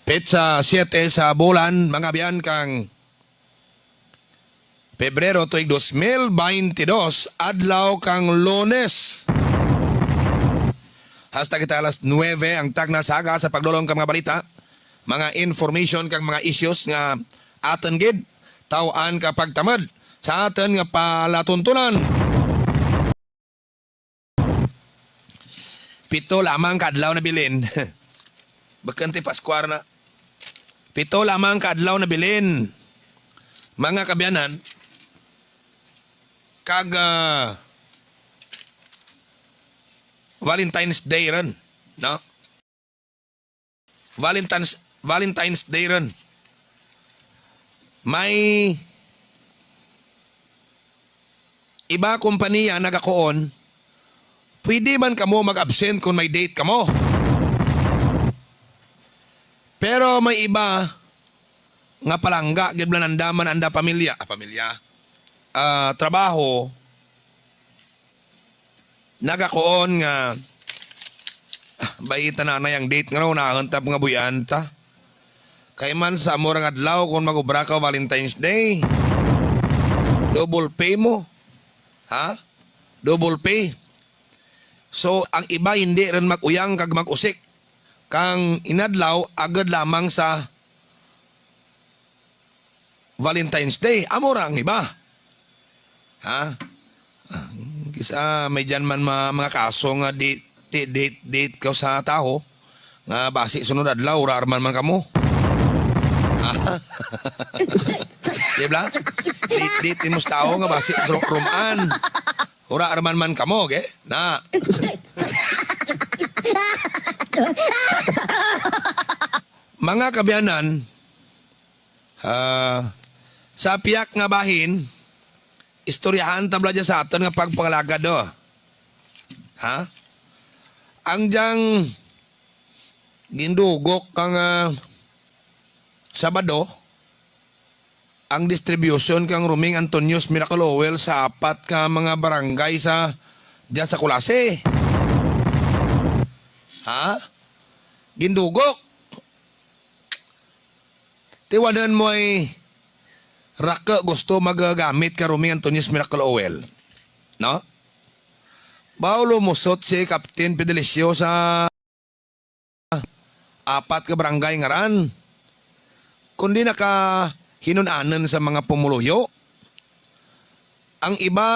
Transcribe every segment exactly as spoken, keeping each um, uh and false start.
Petsa siyete sa bulan, mga abyan, kang Pebrero tuig dos mil baynte dos, adlaw kang Lunes. Hasta kita alas nuwebe ang tagna sa aga sa pagdulong kang mga balita, mga information kang mga issues nga atun gid taw-an ka pagtamud sa atun nga palatuntunan. Pito lamang ka adlaw na bilin. Bukun ti Paskuar na. Pito lamang ka adlaw na bilin. Mga kaabyanan, kag, ah, Valentine's Day run, no? Valentine's, Valentine's Day run. May iba kompanya nagakuon, pwede man kamo mag-absent kon may date kamo. Pero may iba nga palangga gid bala nanda man anda pamilya, ah, pamilya, ah, trabaho, nagakuon nga, ah, bay-i ta nanay ang date nga ra, unahun ta nga buy-an ta. Kay man sa amo ra nga adlaw kon mag-obra ka Valentine's Day, double pay mo. Ha? Double pay. So, ang iba indi run mag-uyang kag mag-usik kang inadlaw agud lamang sa Valentine's Day. Amo ra ang iba. Ha? Ah, kis-a may dyan man ma-, mga kaso nga di, di, date, date kaw sa tawo nga basi sunod adlaw, wara ra man man kamo. Ha? Di bala? Date, date imo sa tawo nga basi ru-, rum-an. Wara ra man man kamo, ge? Na. Mga kaabyanan, ah, sa piyak nga bahin, istoryahan ta bala dya sa atun nga pagpangalagad, o. Ha? Ang dyang gindugok kang, ah, Sabado, ang distribution kang Roming Antonio's Miracle Oil sa apat ka mga barangay sa, dya sa Culasi. Ha? Gindugok. Tiwanan mo ay raku gusto magagamit ka Roming Antonio's Miracle Oil. No? Baw lumusot si Captain Fidelicio sa apat ka barangay ngaran. Kundi nakahinun-anun sa mga pumuluyo. Ang iba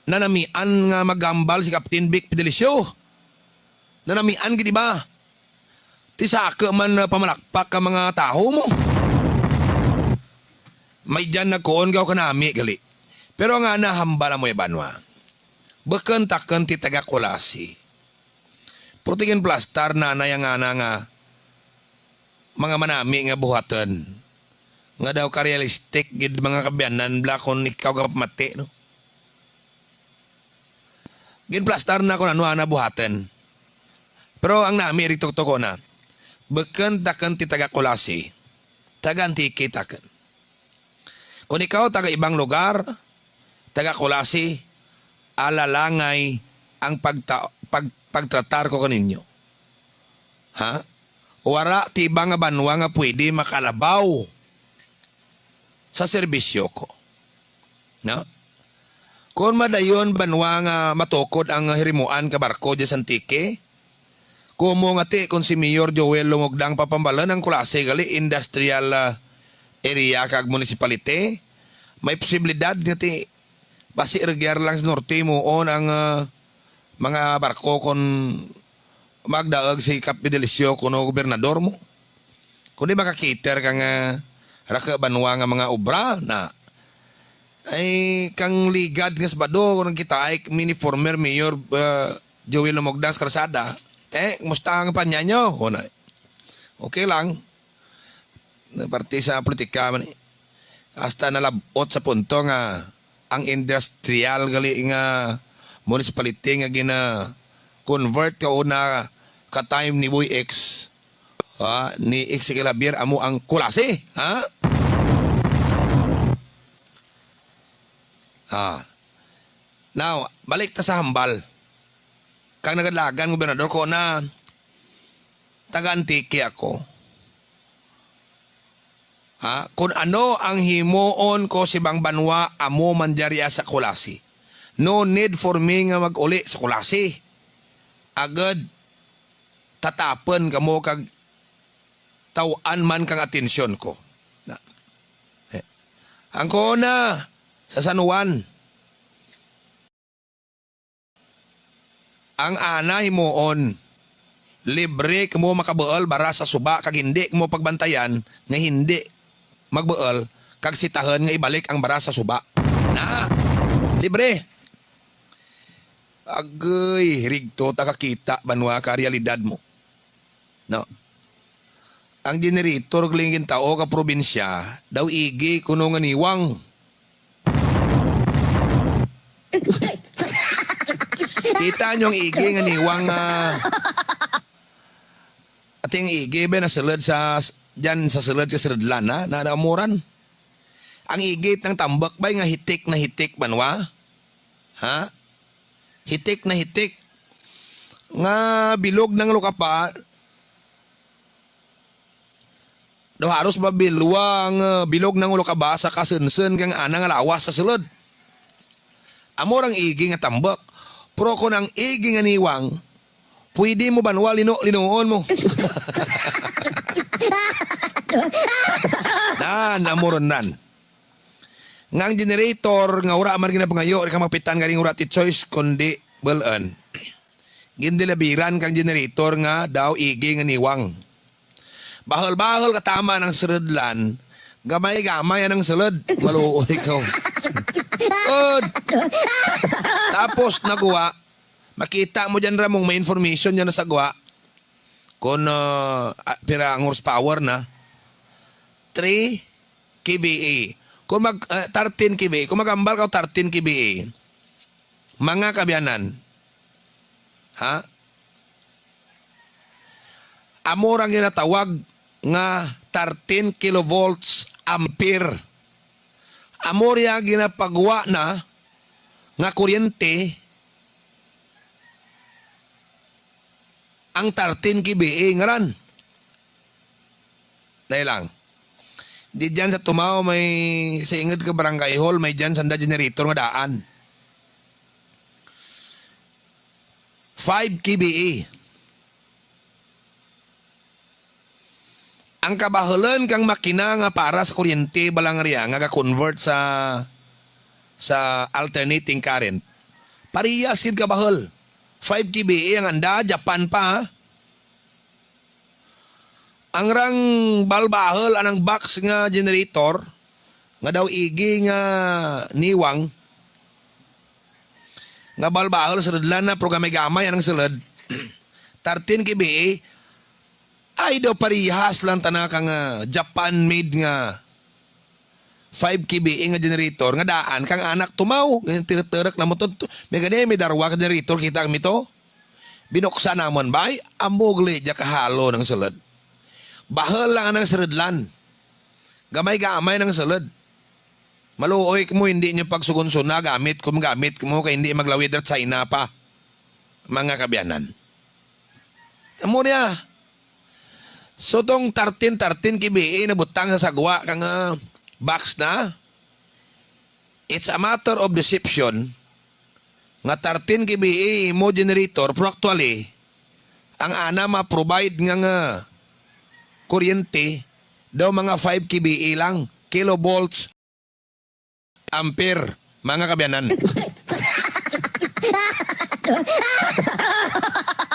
nanamian nga maghambal si Captain Vic Fidelicio. Nanamian gid iba. Ti saku man, ah, pamalakpak ka mga tawo mo. May dyan nagkuon gaw kanami gali. Pero ang ana hambal amo ya banwa. Bukun takun ti taga Culasi. Pero ti ginplastar nanay ang ana nga mga manami nga buhatun. Nga daw ka-realistic gid mga kaabyanan bala kon ikaw gapamati, no? Ginplastar na kon ano ana buhatun. Pero ang nami iri tuktuko na. Bukun takun ti taga Culasi. Taga Antique takun. Kon ikaw taga ibang lugar, taga Culasi, alalangay ang pagta-, pag-, pagtratar ko kaninyo. Ha? Wara ti iba nga banwa nga pwede makalabaw sa serbisyo ko. No? Kon madayon banwa nga matukod ang hirimuan ka barko dya sa Antique, komo nga ti kon si Mayor Joel Lumogdang papambalun ang Culasi gali industrial, ah, area kag municipality, may posibilidad nga ti basi rugya ra lang sa norte himuon ang, ah, mga barko kon magdaug si Kap Fidelicio kuno gobernador mo. Kundi maka-cater kang, ah, raku banwa nga mga obra na. Ay, kang ligad nga Sabado, kon kita ay mini former mayor, ah, Joel Lumogdang sa karsada. Te, kumusta ang panya nyo? Kuno. Okay lang. Na parte sa politika man, eh. Hasta nalab-ot sa punto nga ang industrial gali nga municipality nga gina-convert kauna ka time ni Boy Ex, ah, ni Ezekiel Javier amo ang Culasi, ha? Ah. Now, balik ta sa hambal. Kang nagalagan gobernador ko na Taga Antique ako. Ha? Kon ano ang himuon ko sa ibang banwa, amo man dya ria sa Culasi. No need for me nga mag-uli sa Culasi. Agud tatapun kamo kag taw-an man kang atensyon ko. Na. Eh. Ang kuon na sa San Juan. Ang ana himuon, libre kamo makabuul baras sa suba kag indi kamo pagbantayan nga indi magbuul kag sitahun nga ibalik ang baras sa suba. Na, libre. Aguy, rugto ta kakita banwa ka realidad mo. No. Ang generator gali nga gintao ka probinsya, daw igi kuno nga niwang. Kita n'yo ang igi nga niwang, ah, atin ang igi bay nasulud sa, dyan sa sulud ka surudlan, ha? Na, na amo ran. Ang igi nga tambuk bay nga hitik na hitik banwa. Ha? Hitik na hitik. Nga bilog na ang ulo kapa. Daw harus mabilwa ang, eh, bilog na ang ulo kapa sa kasunsun kang ana nga lawas sa sulud. Amo ra ang igi nga tambuk. Pero kon ang igi nga niwang, pwede mo banwa lino-, linoon mo. Nan, amo ran nan. Nga ang generator nga wara man ginapangayo, di ka mapitan garing wara ti choice, kundi bul-un. Gindilibiran kang generator nga daw igi nga niwang. Bahul-bahul ka tama ang surudlan, gamay-gamay ang sulud, maluoy kaw. Ud. Tapos na gwa, makita mo dyan ra mo nga may information dyan sa gwa. Kon, ah, ah, pira ang horsepower na, three K V A. Kon mag, ah, thirteen K V A. Kon maghambal kaw thirteen K V A. Mga kaabyanan. Ha? Amo ra ang ginatawag nga thirteen kilovolts ampere. Amo ra ang ginapagwa na nga kuryente ang thirteen K V A ngaran. Dali lang. Di dyan sa Tumao may, sa ingud ka barangay hall, may dyan sanda generator nga daan. Five K V A. Ang kabahulun kang makina nga para sa kuryente balang ria nga ga-convert sa, sa alternating current. Parehas gid kabahul. Five K V A ang anda, Japan pa, ha? Ang rang bahul-bahul anang box nga generator, nga daw igi nga niwang, nga bahul-bahul, surudlan na, pero gamay-gamay anang sulud. Thirteen K V A, ay daw parehas lang tana kang, ah, Japan made nga five K V A nga generator, nga daan kang anak Tumao, ganyan turuk-turuk na mo to, may gani, may darwa ka generator, kita kami to. Binuksan namun bay, amo gali dya kahalo nang sulud. Bahul lang anang surudlan. Gamay-gamay nang sulud. Maluoy kamo, hindi n'yo pagsugunsuna, gamit kamo, gamit kamo, kay hindi maglawid ra China pa. Mga kaabyanan. Amo ria. So tong thirteen, thirteen K V A nabutang sa sagwa kang, ah, box na. It's a matter of deception nga thirteen K V A imo generator, pero actually, ang ana ma-provide nga, nga kuryente, daw mga five K V A lang, kilovolts, ampere, mga kaabyanan.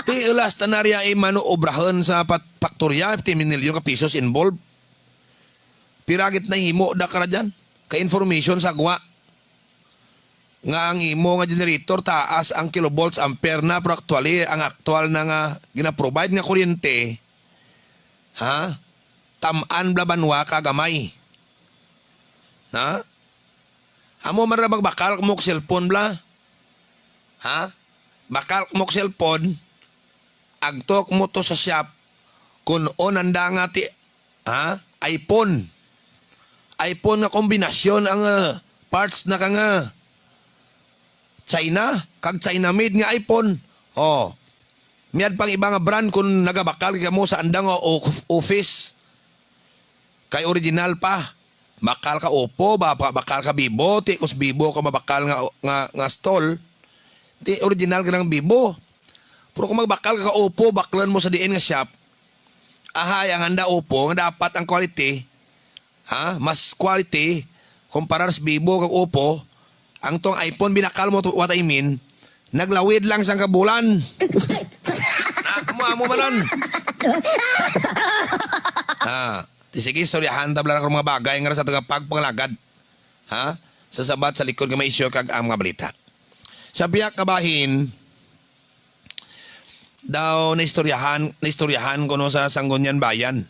Ti ulas tana ria ay mano obrahun sa pat-, faktorya, ti minilyon ka pisos involved. Pira gid nahimo da kara dyan. Ka information sagwa. Nga ang imo nga generator, taas ang kilovolts ampere na, pero actually, ang aktual na nga gina-provide nga kuryente, ha? Tam-an bala banwa ka gamay. Ha? Amo man ra magbakal kamo ka cellphone bala. Ha? Bakal kamo ka cellphone. Agto kamo to sa shop. Kun-on nanda nga ti, ha? iPhone. iPhone nga kombinasyon ang, ah, parts na kang, ah, China, kag China made nga iPhone. O. Mayad pa ang iba nga brand kon nagabakal gid kamo sa andang o-, o-, office. Kay original pa. Bakal ka Oppo, ba-, ba-, bakal ka Vivo, ti kon sa Vivo ka mabakal nga, nga, nga stall. Ti original gid ang Vivo. Pero kon magbakal ka Oppo, baklan mo sa diin nga shop. Ahay, ang anda Oppo, nga dapat ang quality, ha, mas quality, kumparar sa Vivo kag Oppo, ang tong iPhone binakal mo, what I mean, naglawid lang sangka bulan. Na, amo, amo man ran. Ah, ti sige, istoryahan ta bala ra kang mga bagay nga ra sa tagapagpangalagad. Ha? Sa sabat sa likod kang mga isyu kag ang mga balita. Sa pihak ka bahin, daw naistoryahan, naistoryahan kuno sa Sangguniang Bayan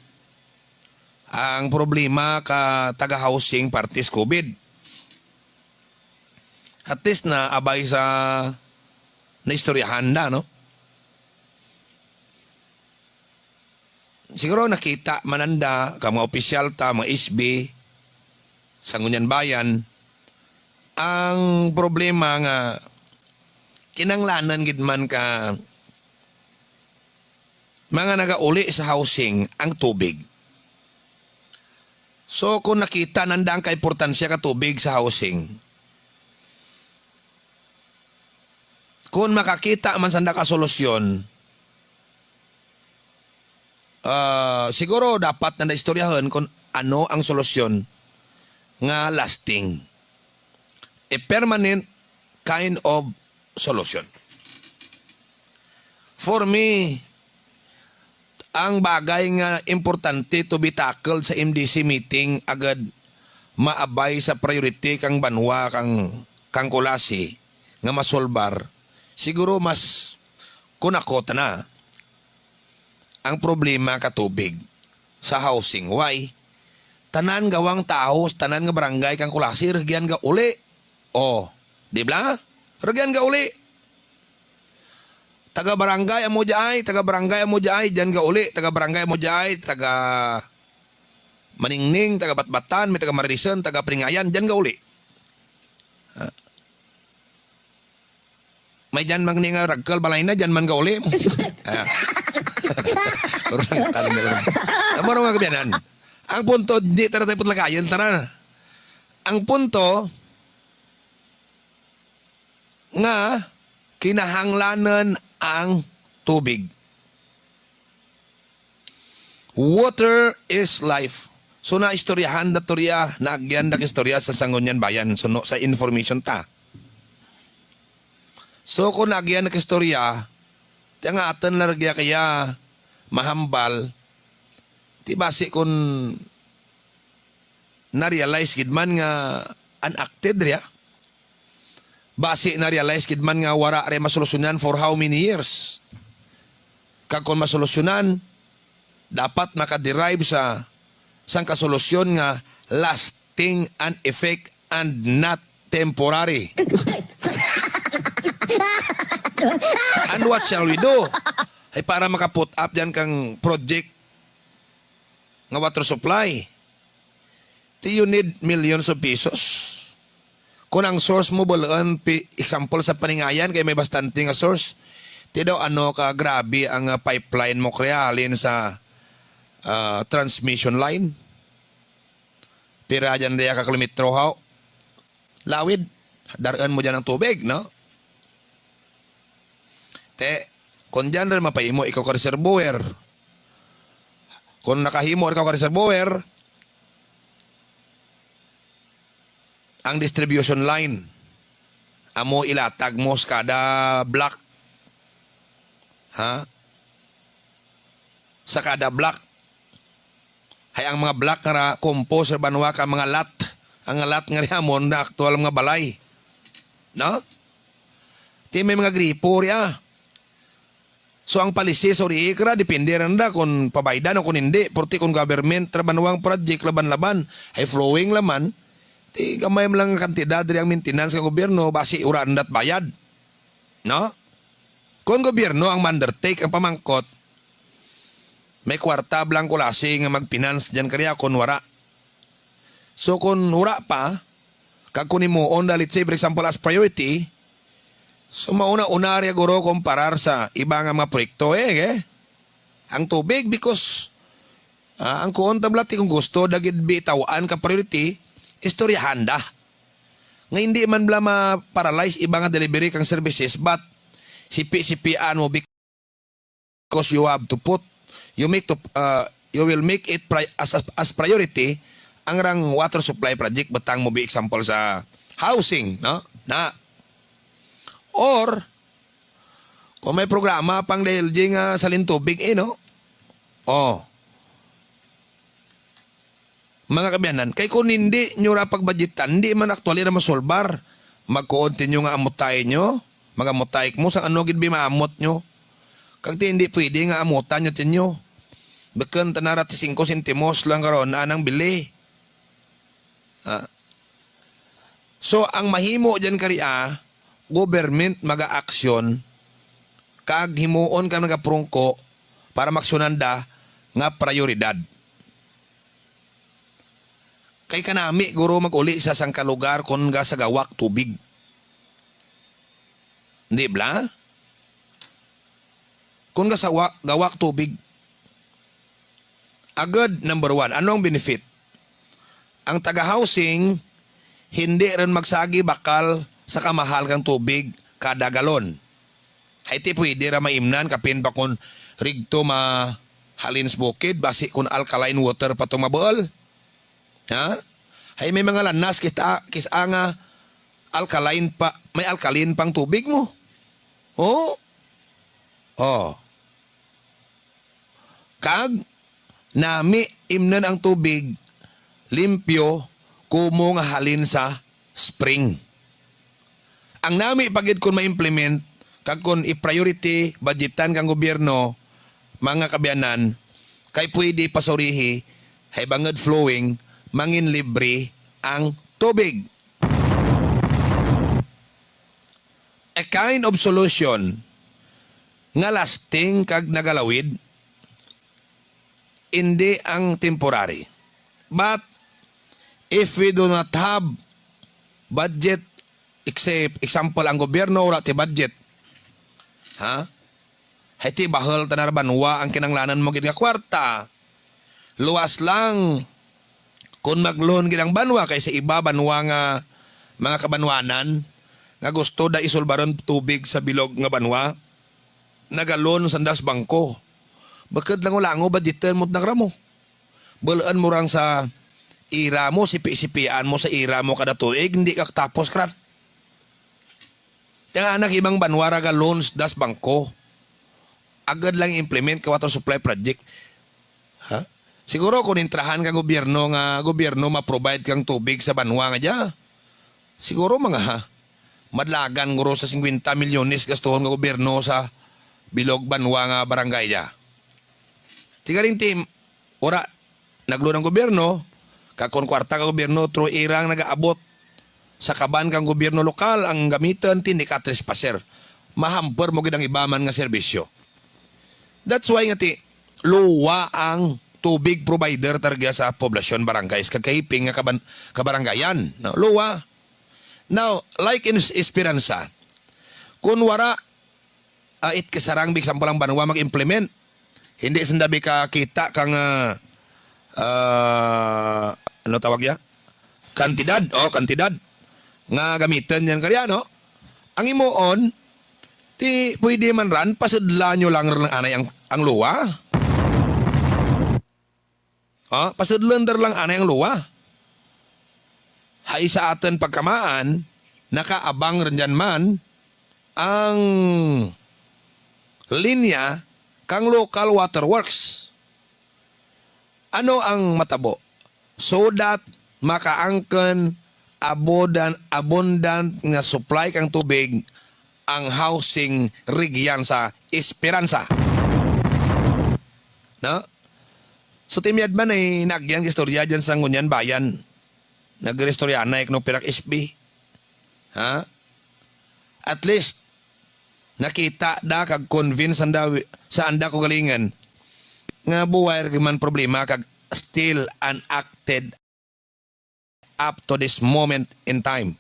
ang problema ka taga-housing parte sa COVID. At least naabay sa naistoryahan da, no? Siguro nakita man nanda ka mga opisyal ta, mga S B, Sangguniang Bayan, ang problema nga kinahanglanan gid man ka mga nagauli sa housing ang tubig. So, kon nakita nanda ang kaimportansya ka tubig sa housing, kon makakita man sanda ka solusyon, ah, siguro dapat nanda istoryahun kon ano ang solusyon nga lasting. A permanent kind of solution. For me, ang bagay nga importante to be tackled sa M D C meeting agud maabay sa priority kang banwa kang, kang Culasi nga masolbar. Siguro mas kon ako tana ang problema ka tubig sa housing. Why? Tanan gawang tawo, tanan nga barangay kang Culasi, rugyan gauli. O, di bala? Rugyan gauli. Taga barangay amo dya ay, taga barangay amo dya ay, dyan gauli, taga barangay amo dya ay, taga Maningning, taga Batbatan, may taga Marilison, taga Paningayan, dyan gauli. Ha? May dyan man ni nga ragkul balay na, dyan man gauli. Ah. Kurang tanan na kurang. Amo ra nga kabiyanan. Ang punto, di tara tayo putlakayan, tara. Ang punto, nga kinahanglanan ang tubig. Water is life. So, naistoryahan da to riya, naagyan da ka istorya sa Sangguniang Bayan, suno sa information ta. So, kon naagyan da ka istorya, ti ang atun lang rugya kaya mahambal, ti basi kon na-realize gid man nga enacted riya. Basi na-realize gid man nga wara riya masolusyonan for how many years. Kag kon masolusyonan, dapat maka-derive sa sangka solusyon nga lasting and effect and not temporary. And what shall we do? Ay para maka-put up dyan kang project nga water supply. Ti you need millions of pesos. Kon ang source mo bul-un, pi-, example sa Paningayan, kay may bastante nga source. Ti daw ano ka grabe ang, ah, pipeline mo kaya halin sa, ah, transmission line. Pira dyan riya ka kilometro haw. Lawid, dar-un mo dyan ang tubig, no? Te, kon dyan ra mapahimo ikaw ka reservoir. Kon nakahimo ikaw ka reservoir, ang distribution line, amo ilatag mo sa kada block. Ha? Sa kada block. Hay ang mga block nga ra, composed ra banwa ka mga lot. Ang lot nga ri amon na aktual mga balay. No? Ti may mga gripo riya. So, ang policy sa uri kara, depende ra nanda kon pabaydan o kon indi. Porti kon government ra banwang project laban-laban, hay flowing laman, ti gamay man lang kantidad ri ang maintenance ka gobyerno, basi wara nanda ti bayad. No? Kon gobyerno ang ma-undertake ang pamangkot, may kwarta bala ang Culasi nga mag-finance dyan kariya kon wara. So, kon wara pa, kag kon himuon da, let's say, for example, as priority, So, mauna-una ria guro kumparar sa iba nga mga proyekto, eh, eh. Ang tubig, because, ah, ang kuon ta bala ti kon gusto da gid bi taw-an ka priority, istoryahan da. Nga indi man bala ma-paralyze iba nga delivery kang services, but sipi-sipian mo bi- because you have to put, you make to, uh, you will make it pri-, as, as, as priority ang rang water supply project, butang mo bi example sa housing, no? Na. Or, kon may programa pang D L G nga salin tubig, eh, no? Oh. Mga kaabyanan, kay kon indi nyo ra pagbudgetan, indi man actually ra masolbar. Magkuon tinyo nga amutay nyo, mag-amutay kamo sa ano gid bi maamot nyo. Kag ti indi pwede nga amutan nyo tinyo. Bukon tana ra ti singko sentimos lang karon anang bili. Ah. So, ang mahimo dyan kara, government mag-aaksyon, kag himuon kang nagaprungko para maaksyonan da nga prayoridad. Kay kanami guro mag-uli sa sangka lugar kon gasagawak tubig. Di bala? Kon gasawa-, gawak tubig. Agud, number one, ano ang benefit? Ang taga-housing, hindi run magsagi bakal sa kamahal kang tubig kada galon. Hay ti pwede ra maimnan, kapin pa kon rigto mahalin sa bukid, basi kon alkaline water pa tong mabuul. Ha? Hay may mga lanas kita, kis-a nga alkaline pa, may alkaline pang tubig mo. Oh? Oh. Kag, nami imnun ang tubig, limpyo, komo nga halin sa spring. Ang nami pa gid kon ma-implement, kag kon i-priority, budgetan kang gobyerno, mga kaabyanan, kay pwede pasurihi, hay bangud flowing, mangin libre ang tubig. A kind of solution nga lasting kag nagalawid, indi ang temporary. But if we do not have budget, except, example, ang gobyerno wara ti budget. Ha? Hay ti bahul tana ra banwa ang kinanglanan mo gid nga kwarta. Luwas lang kon mag-loan gid ang banwa, kay sa iba banwa nga mga kabanwanan nga gusto da isulbarun tubig sa bilog nga banwa, naga-loan sanda sa bangko. Bukut lango-lango, budgetun mo tana kara mo. Bul-un mo rang sa ira mo, sipi-sipian mo sa ira mo kada tuig, indi ka katapos kara. Ti ang ana ka ibang banwa ra ga-loan da sa bangko. Agud lang implement ka water supply project. Ha? Siguro kon entrahan kang gobyerno nga gobyerno ma-provide kang tubig sa banwa nga dya. Siguro mga, ha, madlagan guro sa singkwenta milyones gastuhon kang gobyerno sa bilog banwa nga barangay dya. Ti garing ti, wara, nag-loan ang gobyerno, kag kon kwarta kang gobyerno, through ira nga nagaabot sa kaban kang gobyerno lokal ang gamitun, ti indi ka trespasser. Ma-hamper mo gid ang iba man nga serbisyo. That's why nga ti, lowa ang tubig provider tana rugya sa poblasyon, barangay, kag kahiping nga kaban-, kabaranggayan. No? Lowa. Now, like in Esperanza, kon wara, ah, it kasarang bi example ang banwa mag-implement. Indi sanda bi kakita kang, ah, ah, ano tawag dya? Kantidad, oh, kantidad. Nga gamitun dyan karya, no? Ang himuon, ti pwede man ran, pasudla nyo lang run anay ang, ang lowa. Ah, pasudlun da run lang anay ang lowa. Hay sa atun pagkamaan, nakaabang run dyan man ang linya kang local waterworks. Ano ang matabo? So that makaangkun abundan-, abundant nga supply kang tubig ang housing rugyan sa Esperanza. No? So, ti mayad man hay naagyan ka istorya dyan sa ngunyan bayan. Nag-iristorya anay kuno pira ka S B. Ha? At least, nakita da kag convince sanda wi-, sa anda kaugalingun nga buhay rugya man problema kag still unacted up to this moment in time.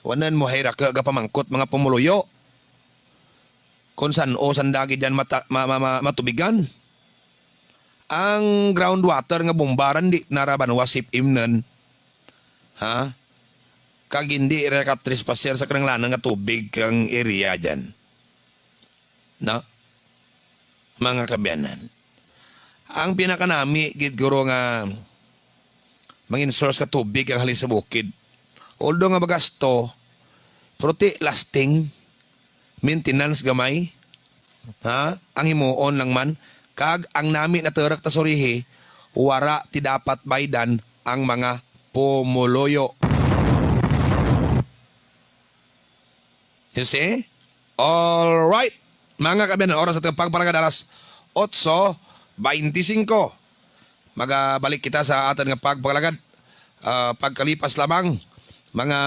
Wanan mo hay rake gapamangkot mga pumuluyo kon san-o sanda gid dyan mata-, ma-, ma-, ma-, matubigan. Ang groundwater nga bomba ran indi na ra banwa safe imnen. Ha? Kag indi ra ka-trespasser sa kinahanglanan nga tubig kang area dyan. No? Mga kaabyanan. Ang pinakanami gid guro nga mangin source ka tubig ang halin sa bukid. Although nga magasto, pero ti lasting, maintenance gamay, ha? Ang himuon lang man, kag ang nami naterek ta sa urihi, wara ti dapat baydan ang mga pumuluyo. You see? Alright. Mga kaabyanan, oras sa atun pagpalagad alas otso beintisingko. Magabalik kita sa atun nga pagpalagad. Ah, pagkalipas lamang, mga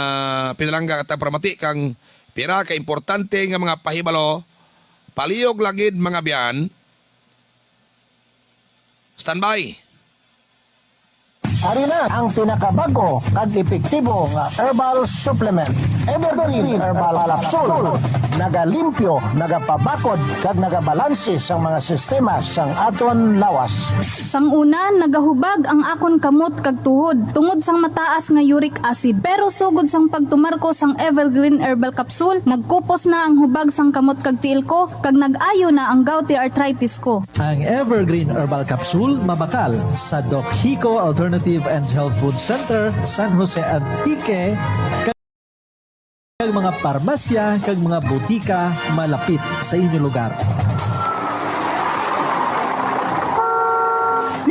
pinalangga, kita paramati kang pira ka importante nga mga pahibalo. Palihog lang gid, mga abyan. Standby. Ari na ang pinakabag-o kag epektibo nga herbal supplement, Evergreen Herbal Capsule. Nagalimpyo, nagapabakod, kag nagabalanse sang mga sistema sang atun lawas. Sang una, nagahubag ang akon kamot kag tuhod tungod sang mataas nga uric acid. Pero sugod sang pagtumar ko sang Evergreen Herbal Capsule, nagkupos na ang hubag sang kamot kag tiil ko, kag nag-ayo na ang gouty arthritis ko. Ang Evergreen Herbal Capsule mabakal sa Doc Hico Alternative and Health Food Center, San Jose, Antique, kag mga parmasya kag mga butika malapit sa inyo lugar.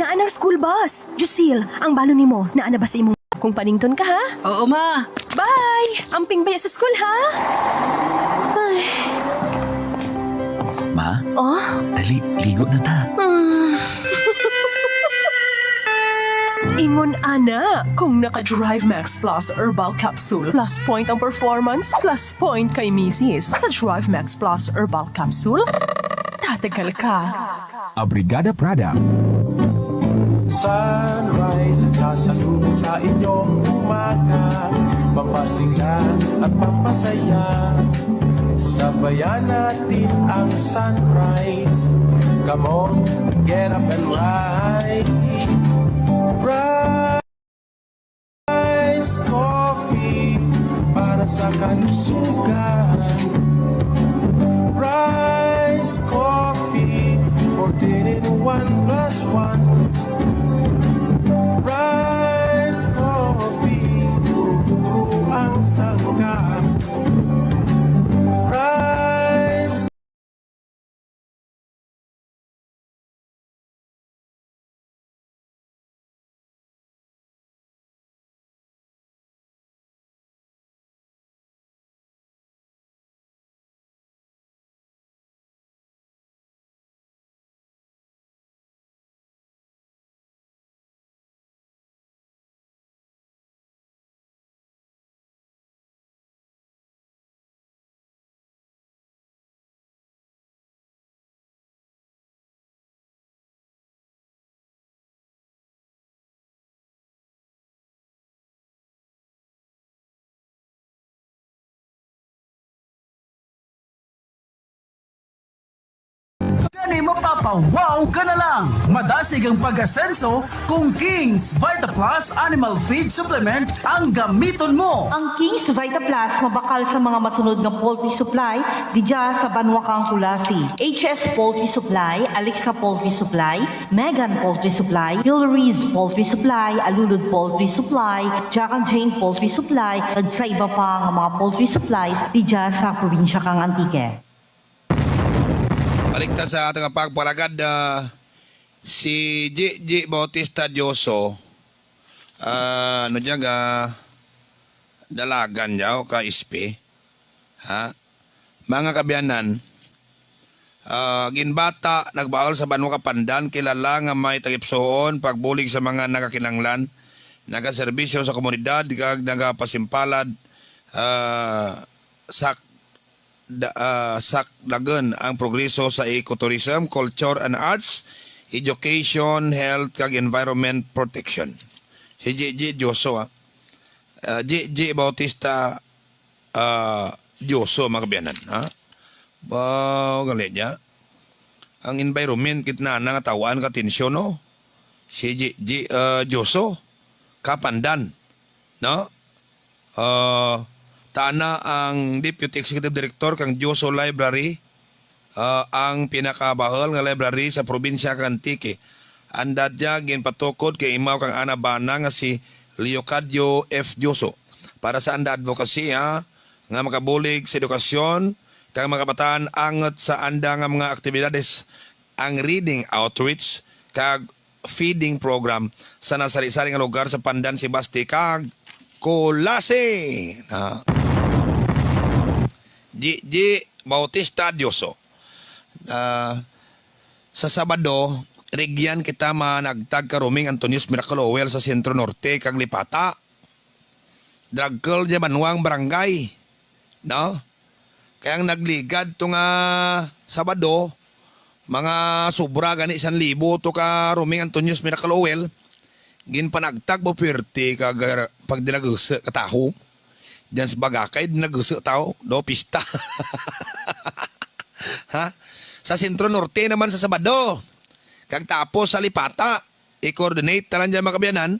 Naa nang school bus. Josil, ang balon nimo, naa na ba sa imong Kung panington ka, ha? Oo, ma. Bye! Amping baya sa school, ha? Ay. Ma? Oh? Dali, ligo na ta. Hmm. Ingon ana, kung naka-Drive Max Plus Herbal Capsule, plus point ang performance, plus point kay misis. Sa Drive Max Plus Herbal Capsule, tatagal ka. A Brigada Product. Sunrise, sasalubong sa inyong umaga. Pampasigla at pampasaya. Sabayan natin ang sunrise. Come on, get up and rise. Rise. Rise Coffee para sa kalusugan. Rise Coffee, fourteen in one plus one. Rise Coffee, puro-puro ang sangkap. Rise Gani mapapa-wow ka na lang! Madasig ang pag-asenso kung King's Vita Plus Animal Feed Supplement ang gamiton mo. Ang King's Vita Plus mabakal sa mga masunod nga poultry supply didya sa banwa kang Culasi: H S Poultry Supply, Alexa Poultry Supply, Megan Poultry Supply, Hillry's Poultry Supply, Alulud Poultry Supply, Jack and Jane Poultry Supply, kag sa iba pa nga mga poultry supplies didya sa probinsya kang Antique. Balik ta sa atun nga pagpalagad, ah, si Gigi Bautista Dioso, ah, ano dyan, ah, dalagan dya o ka-S P. Ha? Mga kaabyanan, ah, ginbata, nagbaul sa banwa ka Pandan, kilala nga may takipsuon, pagbulig sa mga nagakinahanglan, nagaserbisyo sa komunidad, kag nagapasimpalad, ah, sa da-, ah, sakdagon ang progreso sa ecotourism, culture and arts, education, health, kag environment protection. Si Gigi Dioso, ah. Ah, Gigi Bautista ah, Dioso, mga kaabyanan, ha? Ba, gali dya. Ang environment gid na nga taw-an ka atensyon, no? Si Ji-, Ji-, ah, Dioso, ka Pandan, no? Ah, tana ang Deputy Executive Director kang Dioso Library, ah, ang pinakabahul nga library sa probinsya kang Antique. Andad dya ginpatukod kaimaw kang ana bana nga si Leocadio F Dioso. Para sa anda advocacy, ha, nga makabulig sa edukasyon kang mga kabataan angut sa anda nga mga aktibidades, ang reading outreach kag feeding program sa nasari-sari nga lugar sa Pandan, Sebaste kag Culasi. Na. Ji-, Ji Bautista Dioso. Ah, sa Sabado, rugyan kita managtag ka Roming Antonio's Miracle Oil sa Centro Norte kag Lipata. Dragkul dya banwa ang barangay, no? Kay ang nagligad to nga Sabado, mga sobra gani san libo to ka Roming Antonio's Miracle Oil, ginpanagtag ba puwerte kag pagdinagusu ka tawo. Dyan sa Bagakay, dinagusu tawo, daw pista. Ha? Sa Centro Norte naman sa Sabado. Kag tapos sa Lipata, i-coordinate ta lang dyan, mga kaabyanan.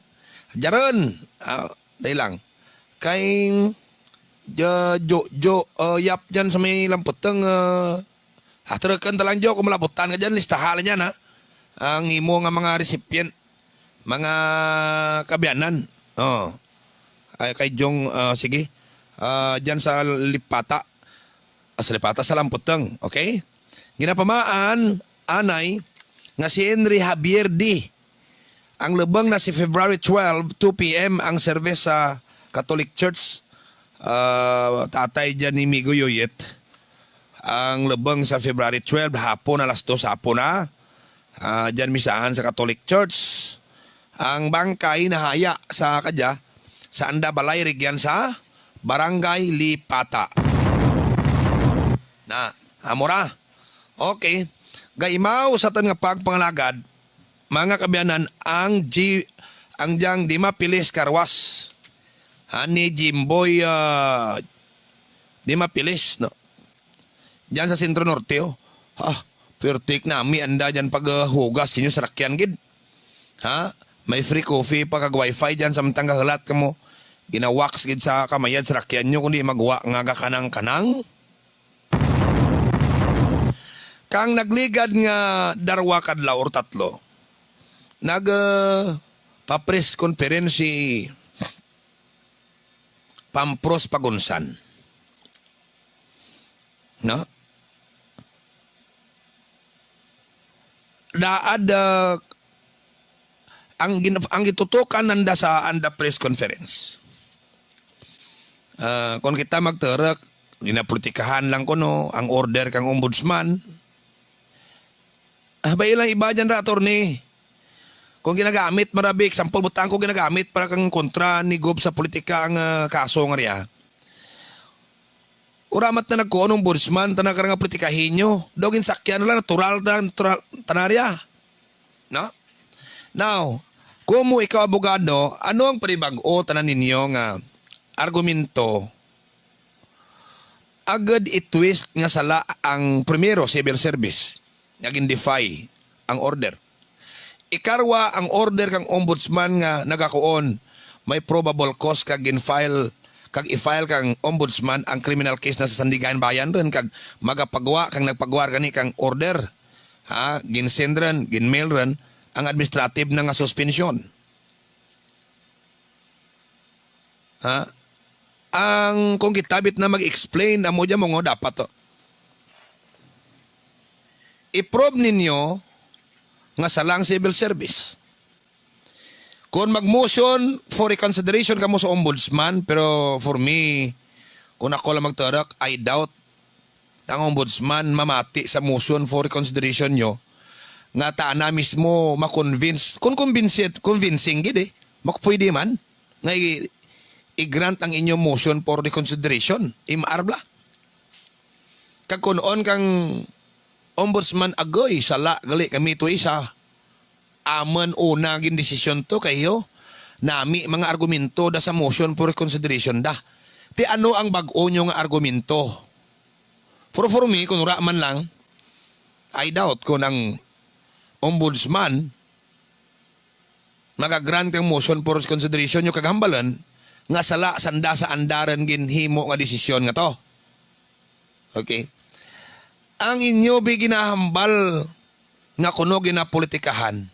Dya run. Ah, dali lang. Kay, dya, Jo, Jo, ah, Yap dyan sa may Lamputeng, ah, ah, turukan ta lang, Jo, kon malabutan ka dyan, listaha lang dyan, ha. Ang imo nga mga recipient, mga kaabyanan. Oh. Ay, kay Jong, ah, sige. Ah, dyan sa Lipata. Ah, sa Lipata, sa Lamputeng. Okay? Ginapamaan anay nga si Henry Javier D. Ang lubung na sa February twelve, two P M ang service sa Catholic Church. Ah, tatay dyan ni Migo Yoyet. Ang lubung sa February twelve, hapon, alas dos hapon na. Ah, dyan misahan sa Catholic Church. Ang bangkay nahaya sa kadya, sa anda balay rugyan sa Barangay Lipata. Na, amo ra. Okay. Gaimaw sa atun nga pagpangalagad, mga kaabyanan, ang G-, ang dyang Dimapilis Car Wash. Ha, ni Jimboy, ah, Dimapilis, no? Dyan sa Centro Norte, oh. Ah, puwerte nami anda dyan paghugas ninyo sarakyan gid. Ha? May free coffee pa kag wifi dyan samtang gahulat kamo. Gina-wax gid sa kamayad sarakyan nyo kundi magwa nga gakanang-kanang. Kang nagligad nga darwa ka adlaw or tatlo, nag, ah, pa-press conference si Pampros Pagunsan. No? Daad, ah, ang gin-, ang gitutukan nanda sa anda press conference. Ah, kon kita magturuk, ginapolitikahan lang kuno ang order kang ombudsman. Ah, bay lang iba dyan ra, attorney. Kon ginagamit man ra bi, example, butang ko ginagamit para kang kontra ni Gob sa politika ang, ah, kaso nga riya. Wara man tana nagkuon ombudsman, tana kara nga politikahin nyo. Daw ginsakyan na lang, natural, natural, tana riya. No? Now, komo ikaw abogado, ano ang panibag-o tana ninyo nga argumento agud i-twist nga sala ang primero, civil service, nga gin-defy ang order. Ikarwa, ang order kang ombudsman nga nagakuon may probable cause kag gin-file, kag i-file kang ombudsman ang criminal case na sa Sandiganbayan run kag magapagwa kang nagpagwa gani kang order. Ha, gin-send run, gin-mail run ang administrative na nga suspension. Ha? Ang, kon kita bit na mag-explain, amo dya mo nga dapat to. I-prove ninyo nga sala ang civil service. Kon mag-motion for reconsideration kamo sa ombudsman, pero for me, kon ako lang magturuk, I doubt ang ombudsman mamati sa motion for reconsideration nyo, nga tana mismo ma-convince, kon convinced, convincing gid, eh, mak-, pwede man, nga i-, i-grant ang inyo motion for reconsideration, M R bala. Kag kon on kang ombudsman, agoy, sala gali kami to isa. Amun una gindesisyon to kay yo, nami mga argumento da sa motion for reconsideration da. ti ano ang bag-o nyo nga argumento. Pero for me, kon wara man lang, I doubt kon ang ombudsman maga-grant kang motion for reconsideration nyo kag hambalun nga sala sanda sa anda run ginhimo nga desisyon nga to. Okay. Ang inyo bi ginahambal nga kuno ginapolitikahan.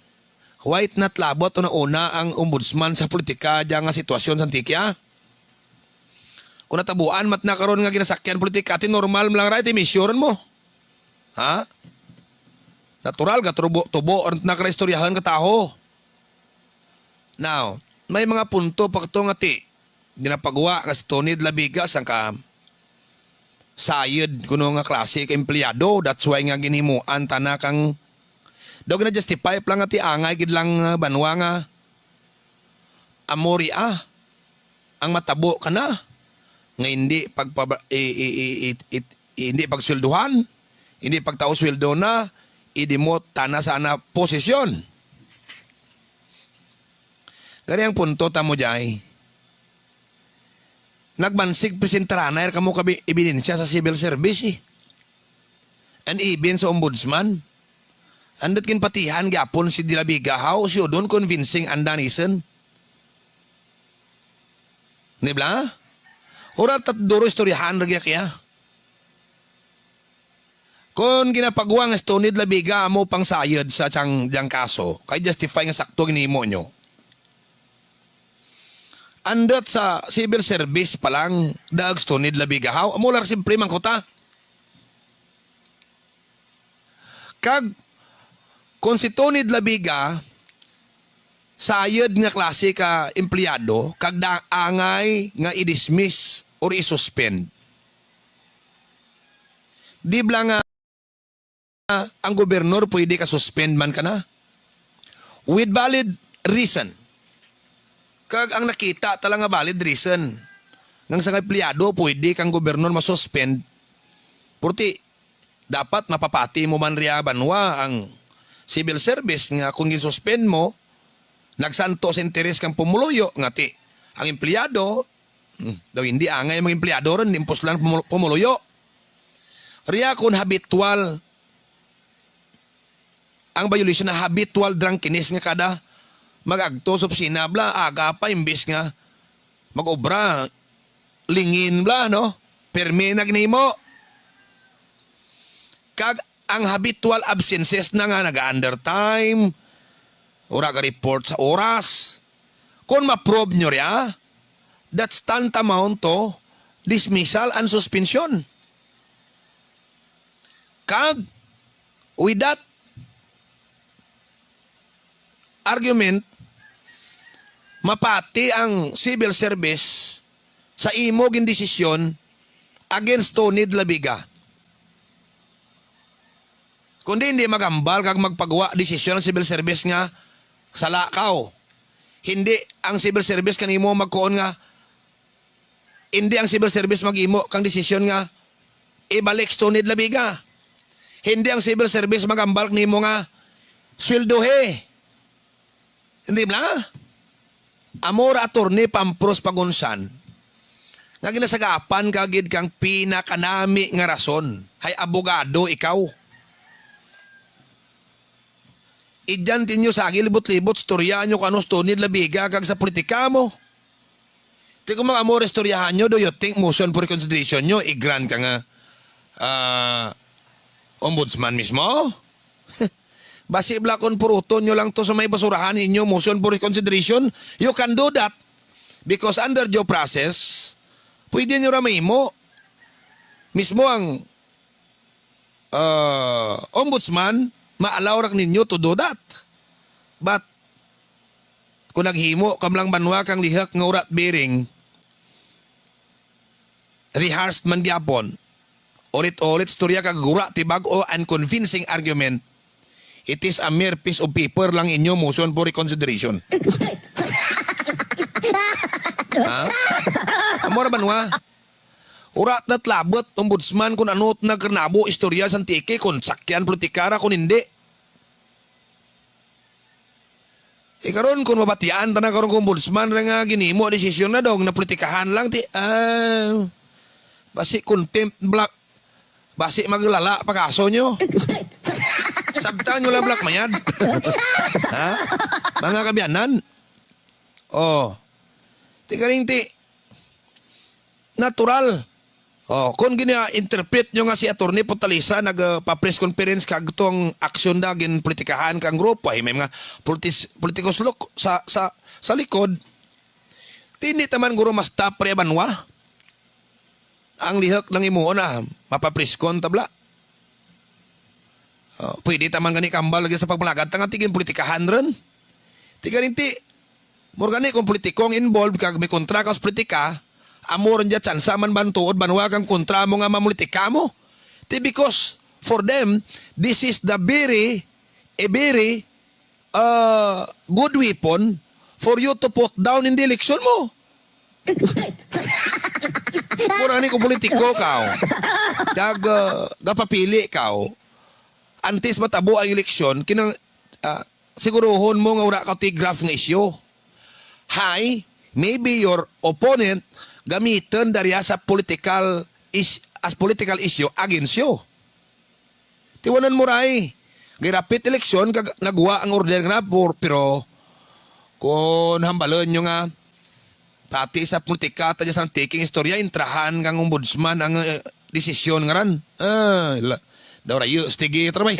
Why it not labot una-una ang ombudsman sa politika dya nga sitwasyon sa Antique? Kon natabuan man tana karon nga ginasakyan politika, ti normal man lang ra ti ma-issue run mo. Ha? Natural, gatubo-tubo run tana kara istoryahun ka tawo. Now, may mga punto pa kato nga ti ginapagwa nga si Tony Delaviga sangka sayud kuno nga klase ka empleyado, that's why nga ginhimuan tana kang, daw gina-justify pa lang nga ti angay gid lang, ah, banwa nga amo ria ang matabo kana nga indi pagpaba-, i-, i-, i-, i-, i-, indi pagsweldohan, indi pagtao sweldo na, i-demote tana sa ana posisyon. Gani ang punto tamo dya, nagbansig presentar anay ra kamo ka bi-, ebidensya sa civil service, eh. And even sa ombudsman. Andut ginpatihan gihapon si Delaviga, haw, si Odon convincing anda nisen. Di bala? Wara ta duro istoryahan rugya kaya. Kon ginapagwa nga si Tony Delaviga amo pangsayud sa dyang, dyang kaso, kay justify nga sakto ginhimo nyo. Andut sa civil service pa lang, daug si Tony Delaviga, haw, amo lang ra simpre mangkot ta. Kag kon si Tony Delaviga, sayud nga klase ka empleyado, kag da-, angay nga i-dismiss or i-suspend. Di bala nga ang gobernor pwede ka-suspend man kana? With valid reason. Kag ang nakita ta lang nga valid reason, nga ang sangka empleyado pwede kang gobernor ma-suspend, purti dapat mapapati mo man ria banwa ang civil service nga kon gin-suspend mo, nagsanto sa interes kang pumuluyo nga ti ang empleyado, hmm, daw indi angay mag-empleyado run, impos lang pumul-, pumuluyo. Ria kon habitual ang violation na habitual drunkenness nga kada mag-agto sa opisina bala, aga pa imbis nga mag-obra, lingin bala, no? Pirme na ginhimo. Kag ang habitual absences na nga naga-undertime, wara ga-report sa oras. Kon ma-prove nyo ria, that's tantamount to dismissal and suspension. Kag, with that argument, mapati ang civil service sa imo gindesisyon against Tony Delaviga. Kundi indi maghambal kag magpagwa desisyon ang civil service nga sala kaw. Hindi ang civil service kanimo magkuon nga Hindi ang civil service maghimo kang desisyon nga ibalik si Tony Delaviga. Hindi ang civil service maghambal nimo nga sweldohi. Hindi bala? Amo ra, Attorney Pampros Pagunsan, nga ginasagapan ka gid kang pinakanami nga rason. Hay abogado ikaw. Idyan ti nyo sagi libot-libot istorya nyo kon ano si Tony Delaviga kag sa politika mo. Ti kon mag-amo ra istoryahan nyo, do you think motion for reconsideration nyo, i-grant kang, ah, ombudsman mismo? Basi bala kon puruton nyo lang to sa may basurahan inyo, motion for reconsideration, you can do that. Because under due process, pwede nyo ra mahimo. Mismo ang ah, ombudsman, ma-allow ra ninyo to do that. But, kon naghimo kamo lang banwa kang lihuk nga wara bearing, rehearsed man gihapon, ulit-ulit istorya kag wara ti bag-o and convincing argument, it is a mere piece of paper lang inyo motion for reconsideration. Ha? Amo ra banwa. Wara tana ti labot, Ombudsman, kon ano ti nagkarnabo istorya sa Antique, kon sakyan politika ra, kon indi. Ti karon kon mabatian tana karon ka ombudsman ra nga ginimo desisyon na daw nga politikahan lang ti, ah, basi contempt black. Basi maglala pa kaso nyo. Sabtan nyo lang black mayad. Ha? Mga kaabyanan. Oh. Ti karing ti natural. Oh, kon gina-interpret nyo nga si Attorney Potalisa nag, ah, pa-press conference kag tong aksyon da ginpolitikahan kang grupo, hay may mga politis-, politikus luk-, sa, sa, sa likod. Ti indi ta man guro ma-stop ra banwa. Ang lihuk nang himuon na, mapa-press con tabla. Oh, pwede ta man gani kambal lagi sa pagpangalagad ta nga ti ginpolitikahan run. Ti gani ti, amo ra gani kon politiko ang involved kag may kontra ka sa politika, amo run dya tsansa man bantuod banwa kang kontra mo nga mamolitika mo. Ti because for them, this is the very, a very, ah, good weapon for you to put down in the election mo. Amo ra gani kon politiko kaw. Kag, ah, gapapili kaw. Antes matabo ang eleksyon, kinang, ah, siguruhon mo nga wara kaw ti graft nga isyu. Hay, maybe your opponent gamitun da ria sa political is-, as political issue against you. Ti wanan mo ra hay. Gairapit eleksyon kag nagwa ang order nga na, por-, pero kon hambalun nyo nga, pati sa politika, ta dya sa antiking istorya, intrahan kang ombudsman ang, eh, desisyon ngaran. Ah, la-, daw rayo, stige, trabay.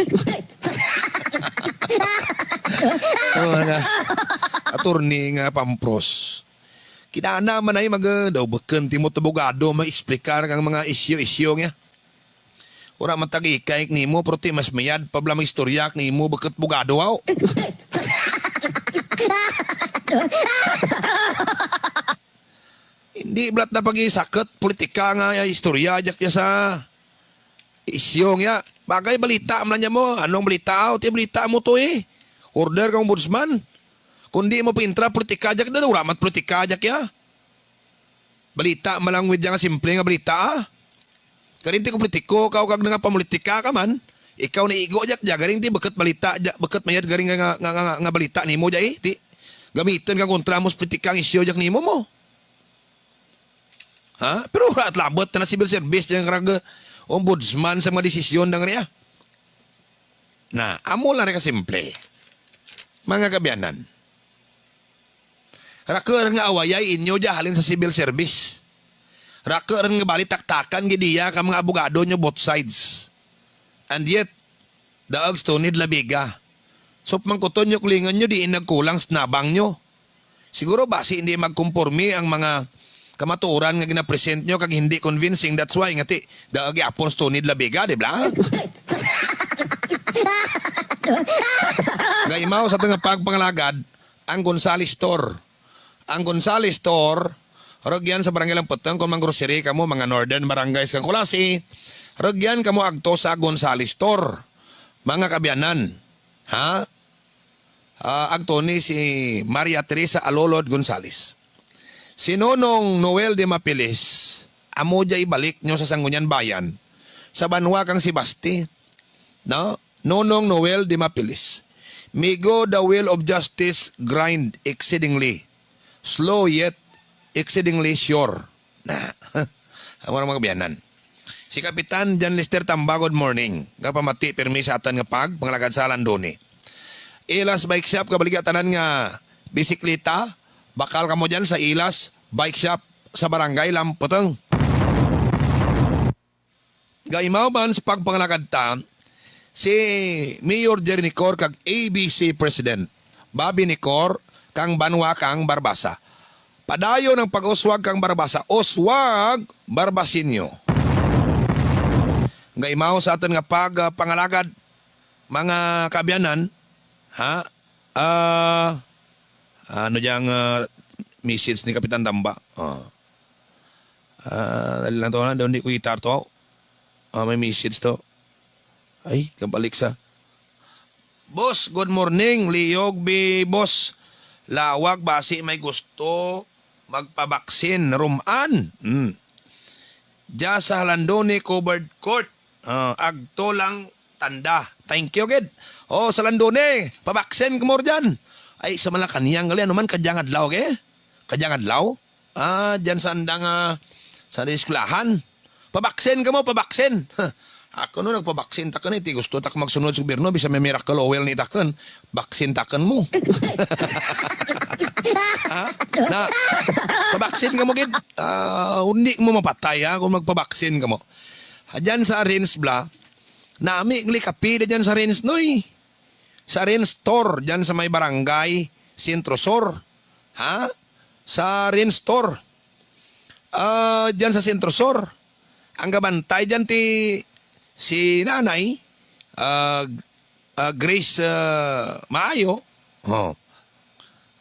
Oh, nga. Attorney nga pampros. Kinana man hay mag-, daw bukun ti mo abogado, mag-explicar kang mga isyu-isyu nga. Wara man ta gikay kanimo, pero ti mas mayad pa bala mag-istorya kanimo, bukut abogado, aw. Indi bala ta pagisakut politika nga istorya, jak ya sa isyu nga. Bagay balita man dya mo, ano ang balita, aw, ti balita mo to, eh. Order kang ombudsman. Kon indi mo paintra politika, jak da, wara man politika, jak ya. Balita man lang wid dya nga simple nga balita, ah. Garing ti kon politiko kaw kag nagapamolitika ka man, ikaw naigo dya, dya garing ti bukut balita dya, bukut mayad garing nga, nga, nga, nga balita nimo dya, eh, ti gamitun kang kontra mo sa politika ang isyu dya kanimo mo. Ha? Pero wara ta labut na civil service dya kag ombudsman sa mga desisyon dang ria. Na, amo lang ria kasimple. Mga kaabyanan. Raku run nga awayay inyo dya halin sa civil service. Raku run nga bali taktakan gid iya kang mga abogado nyo both sides. And yet, daug si Tony de la Vega. So, pamangkuton nyo, kulingun nyo, diin nagkulang sa tinabang nyo. Siguro basi indi magkomporme ang mga kamatuoran nga gina-present nyo kag hindi convincing, that's why nga ti, daug gihapon si Tony de la Vega, di bala? Gaimaw sa atun nga pagpangalagad, ang Gonzales Store. Ang Gonzales Store, rugyan sa Barangay Lamputong, kon mang-grocery kamo, mga northern barangays kang Culasi, rugyan kamo agto sa Gonzales Store. Mga kaabyanan, ha? Ah, agto ni si Maria Teresa Alolod Gonzales. Si Nonong Noel de Mapilis, amo dya ibalik nyo sa Sangguniang Bayan, sa banwa kang Sebaste, no? Nonong Noel de Mapilis. May God, the wheel of justice grind exceedingly slow yet exceedingly sure. Na, amo ra mga kaabyanan. Si Kapitan John Lester Tamba, good morning. Gapamati pirmi sa atun nga pagpangalagad sa Landone. Ilas Bike Shop, kabaligya tanan nga bisikleta, bakal kamo dyan sa Ilas Bike Shop sa Barangay Lamputong. Gaimaw man sa pagpangalagad ta, si Mayor Jerry Necor kag A B C President Bobby Necor kang banwa kang Barbaza. Padayon ang pag-uswag kang Barbaza. Uswag Barbaseño. Gaimaw sa atun nga pag, ah, pangalagad, mga kaabyanan, ha? Ah, ano dyang, ah, message ni Kapitan Tamba? Ah. Ah, dali lang to, ha? Daw indi ko kita to. Ah, may message to. Ay, kabalik sa. Boss, good morning. Liyog bi, boss. Lawag, basi may gusto magpabaksin. Rum-an. Hmm. Dya sa Landone Covered Court. Ah, agto lang tanda. Thank you gid. O, sa Landone, pabaksin kamo dyan. Ay, sa Malacañang gali, ano man, kadyang adlaw, ge? Kadyang adlaw? Ah, dyan sa andang, ah, sa eskwelahan. Pabaksin kamo, pabaksin. Huh. Ako no, nagpabaksin takun, eh, ti gusto tak magsunod sa gobyerno, bisan may Miracle Oil ni takun. Baksin takun mo. Ha? Na, pabaksin kamo gid. Ah, undi mo mapatay, ha, kon magpabaksin kamo. Ha, dyan sa Renz bala, nami gali kape da dyan sa Renz, noy. Sa Renz Store, dyan sa may barangay Centro Sur. Ha? Sa Renz Store. Ah, dyan sa Centro Sur. Ang gabantay dyan ti si Nanay, ah, ah, Grace, ah, Maayo. Oh.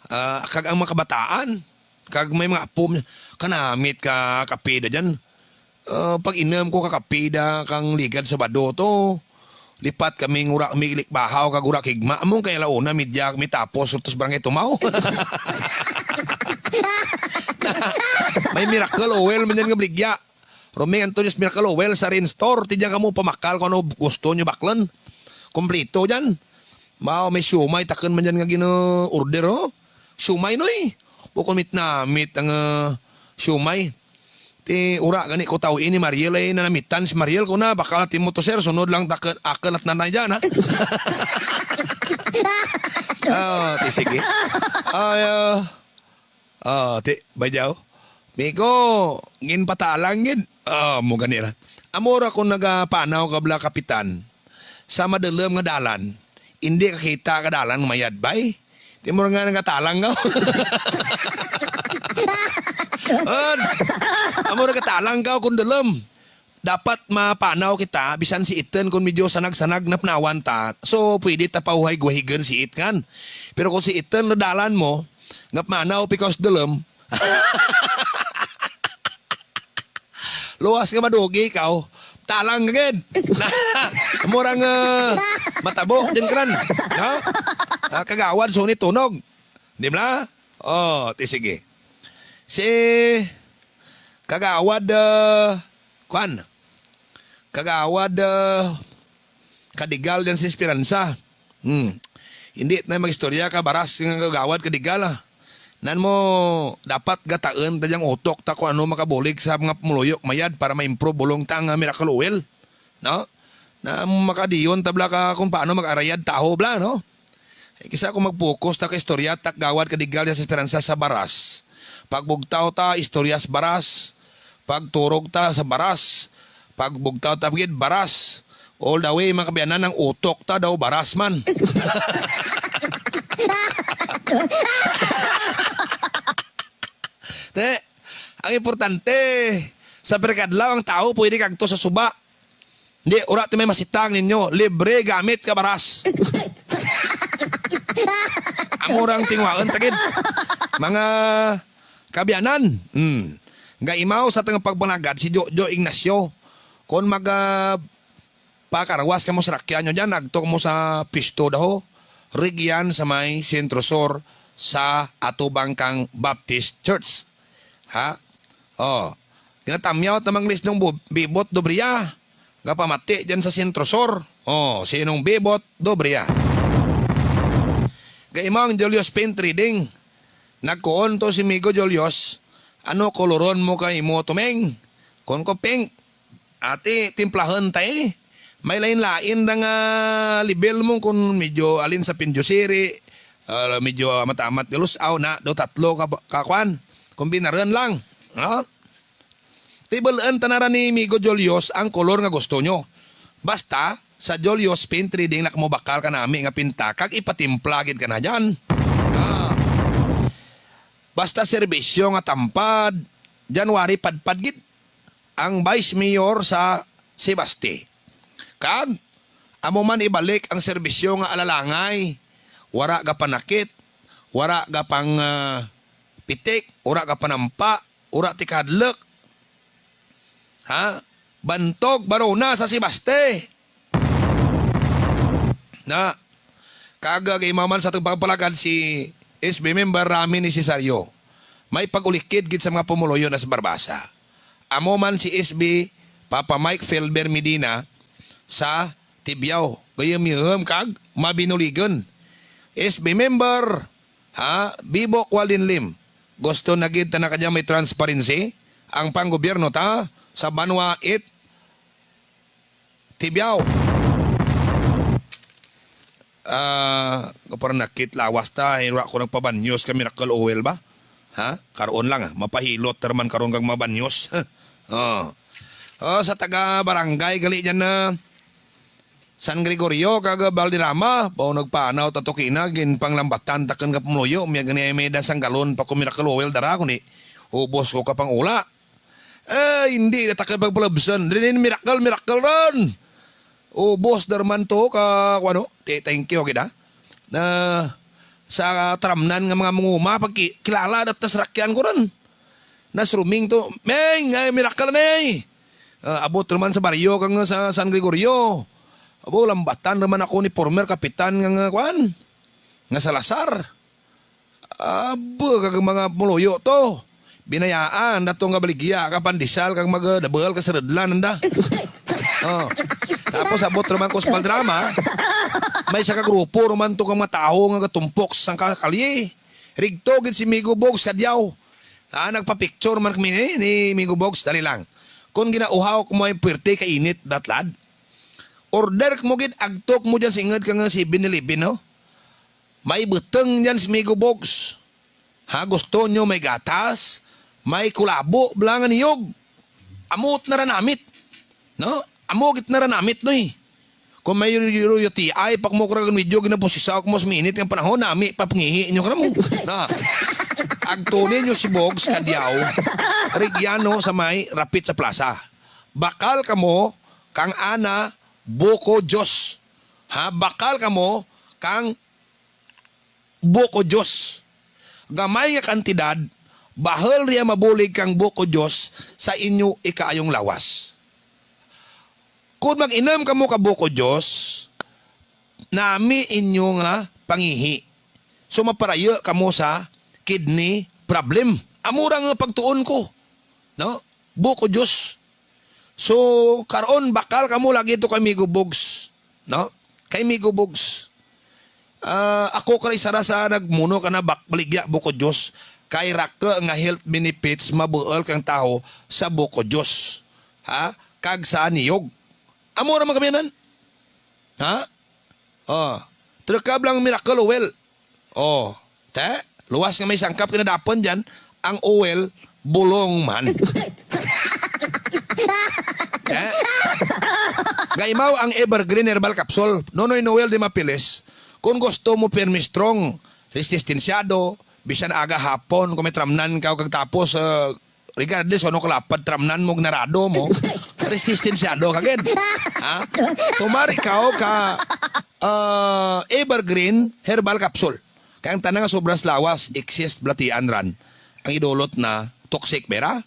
Ah, kag ang mga kabataan, kag may mga apo, kanamit ka kape da dyan. Ah, pag-inum ko ka kape da kang ligad Sabado to, lipat kami nga wara kami ilikbahaw kag wara kigma, amo kay ala una medya kami tapos rugto sa Barangay Tumao. May Miracle Oil man dyan nga baligya. Roming Antonio's Miracle Oil sa Renz Store, ti dyan kamo pamakal kon ano gusto nyo baklun. Kumpleto dyan. Mao, may siomay takun man dyan nga gina-order, oh. Siomay, noy. Bukon mitnamit ang, ah, siomay. Ti wara gani ko taw-i ni Mariel, ay nanamitan si Mariel, kuna bakal ti mo to, sir, sunod lang takun, akun at nanay dyan, ha? Ah, ti sige. Ay, ah, Ah, ti, Bayjaw. Miko, ginpatalang gid. Ah, amo gani ra. Amo ra kon nagapanaw ka bala kapitan. Sa madulum nga dalan. Indi ka kita ka dalan mayad, bay. Ti amo ra nga nagatalang kaw. Ed, amo ra gatalang kaw kon dulum. Dapat mapanaw kita, bisan si itun kon medyo sanag-sanag na panawan ta. So, pwede ta pawahig-wahigun si it ngan. Pero kon si itun ra dalan mo, nga pamanaw pa ikaw sa dulum, luwas nga madugi ikaw, talang ka gid. Amo ra nga, eh, matabo, dyan kran. No? Ah, Kagawad Sonny Tunog. Di bala? Oh, ti sige. Si Kagawad, eh, kuan. Kagawad, eh, Kadigal dyan si Esperanza. Hmm. Indi na mag-istorya ka baras nga Kagawad Kadigal, ah. Nan mo dapat gataun ta dyang utok ta kon ano makabulig sa mga pumuluyo mayad para ma-improve bulong ta nga Miracle Oil. No? Na makadiyon ta bala ka kon paano mag-arayad taho bala, no? Eh, kis-a kon mag-focus ta ka istorya ta Kagawad Kadigal dyan si Esperanza sa baras. Pagbugtaw ta, istorya sa baras. Pagturog ta sa baras. Pagbugtaw ta pa gid, baras. All the way, mga kaabyanan, ang utok ta daw baras man. Te, ang importante, sa pira ka adlaw ang tawo pwede kaagto sa suba. Indi, wara ti may masitang ninyo. Libre gamit ka baras. Amo ra ang tinguhaun ta gid. Mga kaabyanan, hmm. Gaimaw sa atun pagpangalagad si Jojo Ignacio. Kon mag, ah, pakarwas kamo sa sarakyan nyo dyan, agto kamo sa pwesto daw. Rugyan sa may Centro Sur sa atubang kang Baptist Church. Ha? Oh. Ginatamyaw ta man si Nong Bu-, Bibot Dobria. Gapamati dyan sa Centro Sur. Oh, si Nong Bibot Dobria. Gaimaw ang Julius Paint Trading. Nagkuon to si Migo Julius, ano koloron mo kang imo tumeng? Kuon ko pink. Ti timplahun ta, eh. May lain-lain ra nga level mo kon medyo halin sa Pinjusiri, ah, medyo amat-amat nga lus-aw na, daw tatlo ka, ka kuan. Kombinarun lang. No? Ti bul-un tana ra ni Migo Julius ang kolor nga gusto nyo. Basta, sa Julius Paint Trading na kamo bakal kanami nga pinta, kag ipatimpla gid kana dyan. Ah. Basta serbisyo nga tampad, January padpad gid ang Vice Mayor sa Sebaste. Kag, amo man ibalik ang serbisyo nga alalangay, wara gapanakit, wara gapang, ah, pitik, wara gapanampa, wara ti kahadluk. Ha? Bantog, baruna sa Sebaste. Na, kag gaimaw man sa atun pagpalagad si S B member Rami Necesario. May pag-ulikid gid sa mga pumuluyo na sa Barbaza. Amo man si S B Papa Mike Felber Medina sa Tibiao. Gayum-yum kag mabinuligun. S B member Ha? Bibo Kual Dinlim. Gusto na gid tana kadya may transparency ang panggobyerno ta sa banwa it Tibiao. Ah, kaparanakit lawas ta, hay wara ko nagpabanyos ka Miracle Oil ba? Ha? Karon lang, ah, mapahilot ta ra man karon kag mabanyos. Oh. Oh, sa taga barangay gali dyan na San Gregorio kag Valderrama, baw nagpanaw ta to kina, ginpanglambatan takun ka pumuluyo, miyag ni may da sanggalon pa ko Miracle Oil dara kundi ubos ko ka pang-ula. Eh, indi na takun pagpalabsan. Diri ni miracle, miracle run. Ubos da ra man to ka, kuwan, ti-, thank you gid, ah. Na, sa taramnan nga mga manguma, pagki-, kilala da ta sarakyan ko run. Na sruming to, "Meng, ay, miracle, Meng." Ah, abot ra man sa baryo kang sa San Gregorio. Abo, lambatan ra man ako ni former kapitan nga, nga, kuwan, nga Salazar. Abo, kag mga pumuluyo to. Binayaan da to nga baligya ka pandesal kag mag-, double ka sarudlan nanda. Oh. Tapos abot ra man ko sa Valderrama, may isa ka grupo ra man to ka mga tawo nga gatumpok sa sangka kalye. Rigto gid si Migo Bogs Cadiao. Ah, nagpa-picture man kami ni, ni Migo Bogs, dali lang. Kon ginauhaw kamo hay puwerte ka init, datlad. Order kamo gid, agto kamo dyan sa ingud kang Seven Eleven, no? May buteng dyan si Migo Bogs. Ha, gusto nyo may gatas, may kulabo, bala nga niyog. Amo gid na ra namit. No? Amo gid na ra namit, noy. Kon may ru-, ru-, U T I pa kamo kara, medyo ginapusisaw kamo sa mainit nga panahon, nami pa pangihi nyo kara mo. Na. Agtuni nyo si Bogs Cadiao, Rigiano sa may rapit sa plasa. Bakal kamo kang ana Buko Diyos. Ha, bakal kamo kang Buko Diyos. Gamay nga kantidad, bahul riya mabulig kang Buko Diyos sa inyo ikaayong lawas. Kon mag-inum kamo ka Buko Diyos, nami inyo nga pangihi. So, maparayu kamo sa kidney problem. Amo ra nga pagtuon ko. No? Buko Diyos. So, karon bakal kamo lagi to kay Migo Bogs, no? Kay Migo Bogs. Ah, ako kara isara sa nagmuno kana bak-, baligya Buko Diyos. Kay raku nga health benefits mabuul kang tawo sa Buko Diyos. Ha? Kag sa niyog. Amo ra man kami nan. Ha? Oh. Trekab lang Miracle Oil. Oh. Te, luwas nga may sangkap kinadapun dyan, ang oil, bulong man. Te? Gaimaw ang Evergreen Herbal Capsule. Nonoy Noel de Mapiles. Kon gusto mo pirmi strong, resistensyado, bisan aga hapon, kon may tramnan ka, kag tapos, eh, regardless kon ano kalapad tramnan mo, gnarado mo, resistensyado ka gid. Ha? Tumar ikaw ka, ah, Evergreen Herbal Capsule. Kay ang tanan nga sobra sa lawas, excess balatian ran. Ang idulot na toxic, bera?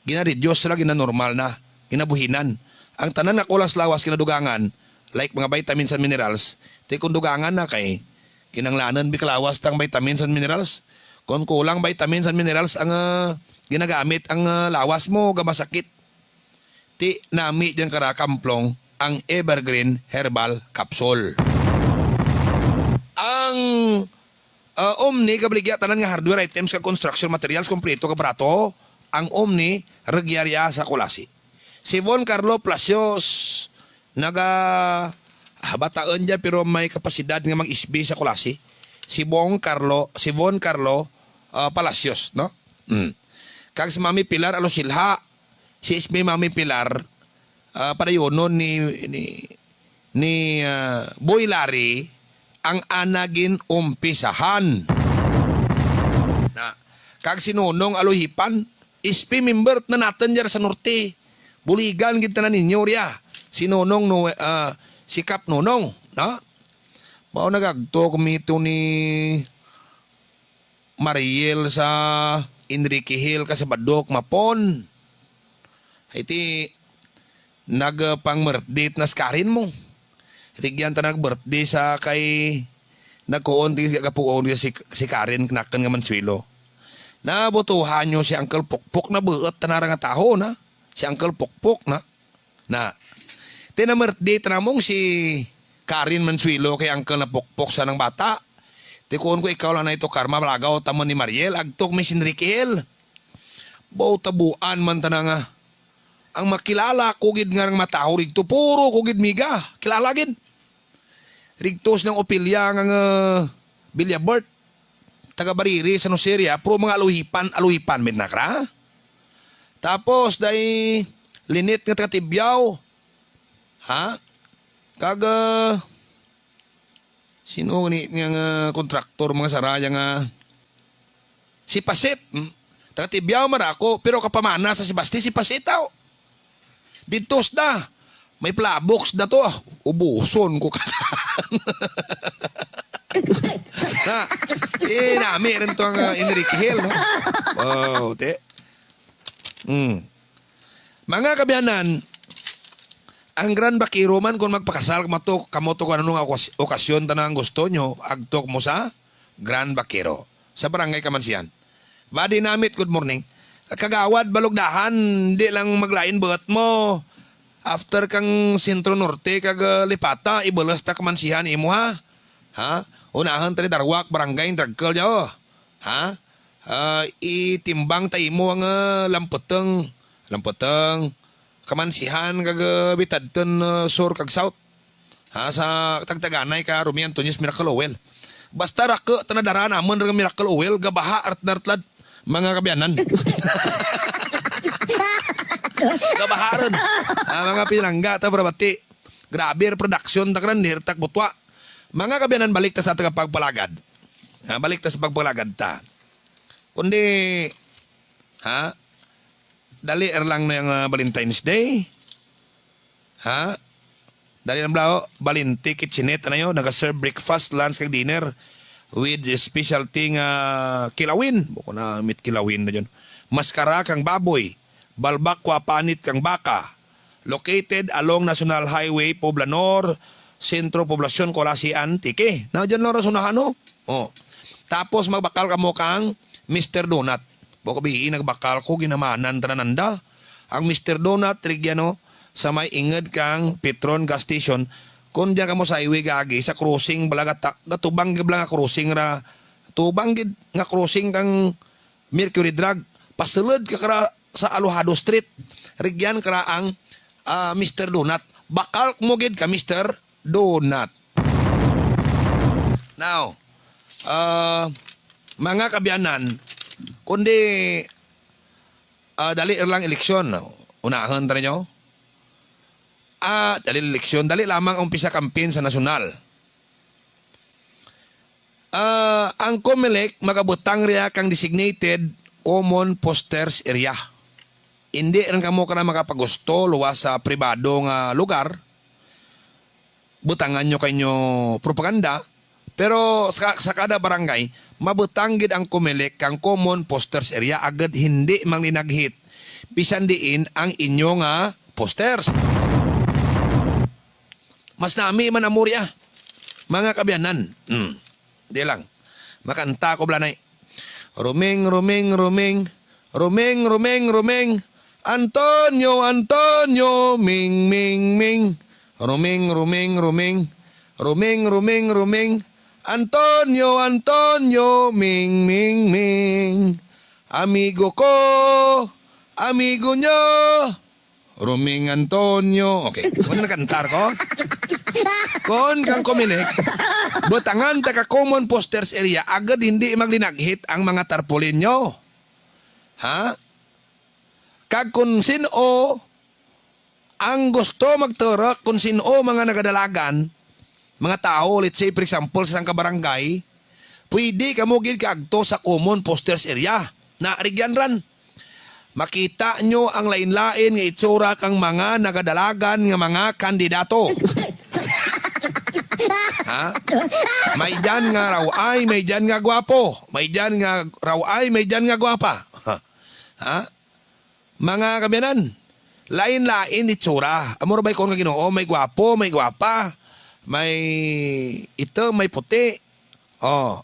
Gina-reduce ra, gina-normal na, ginabuhinan. Ang tanan nga kulang sa lawas, ginadugangan, like mga vitamins and minerals, ti kon dugangan na kay kinanglanun bi ka lawas tang vitamins and minerals. Kon kulang vitamins and minerals ang, ah, ginagamit ang, ah, lawas mo, gamasakit. Ti nami dyan kara ka amplong ang Evergreen Herbal Capsule. Ang, ah, Omni, gabaligya tanan nga hardware items kag construction materials, kompleto kag barato. Ang Omni, rugya riya sa Culasi. Si Von Carlo Palacios, naga, ah, bataun dyan, pero may kapasidad nga mag-S B sa Culasi. Si Bong Carlo, si Von Carlo, ah, Palacios, no? Mm. Kag si Mami Pilar Alosilha, si S B Mami Pilar, ah, padayunon ni, ni, ni, ah, Boy Larry, ang ana ginumpisahan. Na, kag si Nonong Alohipan, S P member na natun dyan sa norte. Buligan gid tanan ninyo riya. Si Nonong, no, ah, si Kap Nonong, no? Mao nagagto kami to ni Mariel sa Enrique Hill ka Sabado, mapon. Iti nagpang-birthday na si Karen mo. Rugyan ta nag-birthday sa kay nagkuon ti gapuon ti si, si Karen kanakun nga Mansuelo. Na butuhan nyo si Uncle Pokpok na buut tana ra nga tawo na. Si Uncle Pokpok na. Na. Ti na-birthday tana mong si Karen Mansuelo kay Uncle na Pokpok sa nang bata. Ti kuon ko ikaw lang na ito, Karma, balagaw tamun ni Mariel, agto kami si Enrique Hill. Baw tabuan man tana nga. Ang makilala ko gid nga rang matawo rigto, puro ko gid miga. Kilala gid. Rigto sa nang Opilia nga, nga Villabert. Taga Bariri, San Jose ria, puro mga Alojipan, Alojipan, mit na kara. Tapos, day Linet nga taga Tibiao. Ha? Kag, ah, sin-o gani nga, nga kontraktor, mga sara dya nga, si Pasit, hmm? Taga Tibiao man ako, pero kapamana sa si Basti, si Pasit, aw. Didto sanda, may palabok sanda to, ah. Ubuson ko ka. Na, eh, nami rin to ang, ah, Enrique Hill, no? Wow, te. Hmm. Mga kaabyanan, ang Grand Vaquero man kon magpakasal kamo to, kamo to kon ano nga okas-, okasyon tana ang gusto nyo, agto kamo sa Grand Vaquero. Sa Barangay Camancijan. Buddy Namit, good morning. Kagawad Balugdahan, di lang maglain buot mo. After kang Centro Norte, kag, ah, Lipata, ibulos ta Camancijan imo, ha? Ha? Unahan ta ni Darwak, Barangay, Dragkel dya, oh. Ha? Ah, itimbang ta imo ang, ah, Lampeteng, Lampeteng, Camancijan kag, ah, bitadton, ah, sur kag south. Ha, sa tagtaganay ka Romy Antonio's Miracle Oil. Basta raku tana dara namun reng Miracle Oil, gabaha art nartlad, mga kaabyanan. Gabaha run. Ah, mga pinalangga ta parabati. Grabe, production ta karan, di ta kabutwa. Mga kaabyanan, balik ta sa atun pagpalagad. Ha, balik ta sa pagpalagad ta. Kundi, ha? Dali ra lang no yang, ah, Valentine's Day. Ha? Dali lang bala, oh, Valente Kitchenette, ano yo, naga-serve breakfast, lunch, kag dinner with specialty nga kilawin. Bukon na mit kilawin na dyan. Maskara kang baboy, balbakwa panit kang baka. Located along National Highway, Poblanor, Centro Poblacion, Culasi, Antique. Na dyan lang ra sa unahan, no? Oh. Tapos magbakal kamo kang Mister Donut. Bukon kabihi nagbakal ko, ginamanan tana nanda. Ang Mister Donut, rugya no, sa may ingud kang Petron gas station. Kon dyan kamo sa highway gaagi, sa crossing, bala gata-, gatubang gid bala nga crossing ra. Tubang gid nga crossing kang Mercury Drug. Pasulud ka kara sa Alojado Street. Rugyan kara ang, ah, Mister Donut. Bakal mo gid ka Mister Donut. Now, ah, mga kaabyanan, kundi, ah, dali ra lang eleksyon, unahun ta ninyo. Ah, dali eleksyon, dali lamang ang umpisa kampen sa nasyonal. Ah, ang Comelec magabutang ria kang designated common posters area. Indi run kamo kara makapagusto luwas sa pribado nga lugar. Butangan nyo ka inyo propaganda, pero sa, sa kada barangay, mabutang gid ang Comelec kang common posters area agud indi man linaghit bisan diin ang inyo nga posters. Mas nami man amo ria, mga kaabyanan. Hmm. Di lang. Makanta ko bala nay. Ruming, ruming, ruming. Ruming, ruming, ruming. Antonio, Antonio, ming, ming, ming. Ruming, ruming, ruming. Ruming, ruming, ruming. Antonio, Antonio, ming, ming, ming. Amigo ko, amigo nyo. Ruming Antonio. Okay. Kon nakantar ko. Kon kang Comelec, butangan ta ka common posters area agud indi maglinaghit ang mga tarpaulin nyo. Ha? Kag kon sin-o ang gusto magturuk, kon sin-o mga nagadalagan, mga tawo, let's say, for example, sa sangka barangay, pwede kamo gid kaagto sa common posters area. Na, rugyan ran. Makita nyo ang lain-lain nga itsura kang mga nagadalagan nga mga kandidato. Ha? May dyan nga raw-ay, may dyan nga gwapo. May dyan nga raw-ay, may dyan nga gwapa. Ha? Mga kaabyanan, lain-lain itsura. Amo ra bay kon nga Ginoo, may gwapo, may gwapa, may itum, may puti. Oh,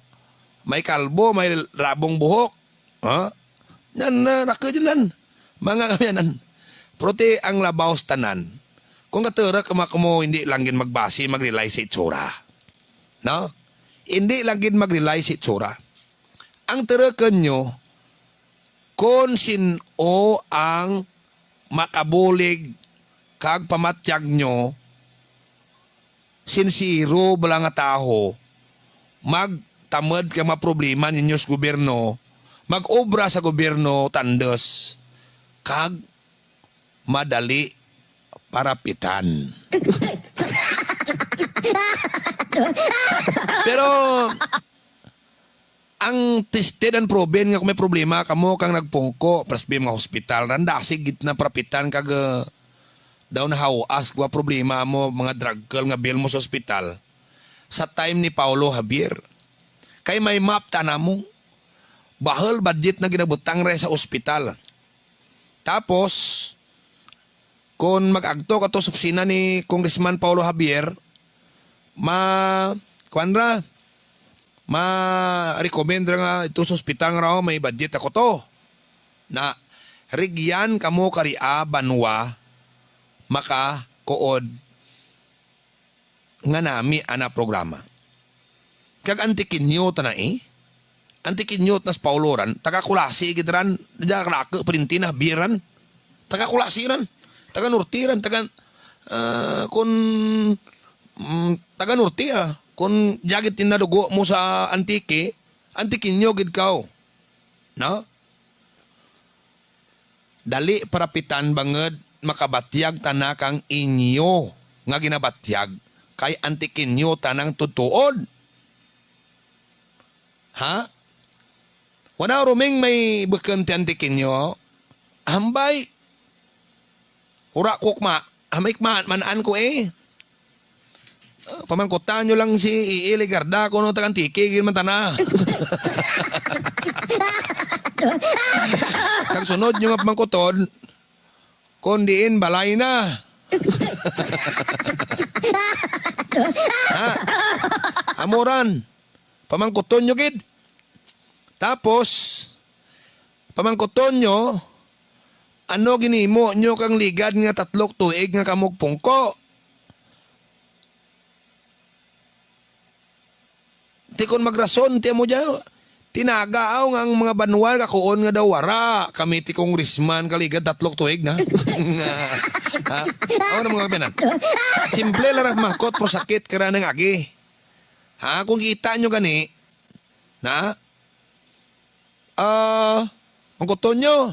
may kalbo, may rabong buhok. Ha? Nyan na, raku dyan nan. Mga kaabyanan. Pero ti ang labaw sa tanan. Kon gaturuk kamo, kamo indi lang gid magbasi, mag-rely sa itsura. No? indi lang gid mag-rely sa itsura. Ang turukun nyo, kon sin-o ang makabulig kag pamatyag nyo, sinsero bala nga tawo, magtamud kang mga problema ninyo sa gobyerno, mag-obra sa gobyerno tandus, kag madali parapitan. Pero, ang tested and proven nga kon may problema kamo kang nagpungko, pare's bi mga hospital ran, dasig gid tana parapitan kag, eh, daw nahawas gwa problema mo, mga dragkul nga bill mo sa hospital. Sa time ni Paolo Javier. Kay may map tana mo. Bahul budget na ginabutang ra sa hospital. Tapos, kon mag-agto kato sa opisina ni Congressman Paolo Javier, ma-, kuwan ra, ma-recommend ra nga ito sa ospital nga raw may budget ako to. Na, rugyan kamo karia banwa makakuon nga nami ana programa. Kag Antiqueño tana, eh. Antiqueño tana si Paolo ran, taga Culasi gid ran, dya raku pariente na Javier ran. Taga Culasi ran, taga Norte ran, taga, ah, kon, mm, taga Norte, ah, kon dya gid tinadugo mo sa Antique, Antiqueño gid kaw. No? Dali parapitan bangud makabatyag tana kang inyo nga ginabatyag kay Antiqueño tanang tutuod. Ha? Wara ruming may bukun ti Antiqueño. Ambay. Wara ko kma-, ambay kma-, man-an ko, eh. Ah, pamangkutan nyo lang si E E Legarda kon ano taga Antique gid man tana. Kag sunod nyo nga pamangkuton, kon diin balay na. Ha? Amo ran. Pamangkuton nyo gid. Tapos, pamangkuton nyo, ano ginhimo nyo kang ligad nga tatlo ka tuig nga kamo pungko? Ti kon magrason ti amo dya, tinaga aw nga ang mga banwa kakuon nga daw wara kami ti congressman kaligad tatlo ka tuig na. Ha? Aw na mga kapinan. Simple lang ang mangkot pero sakit kara nang agi. Ha? Kon kita nyo gani, na? Ah, mangkuton nyo.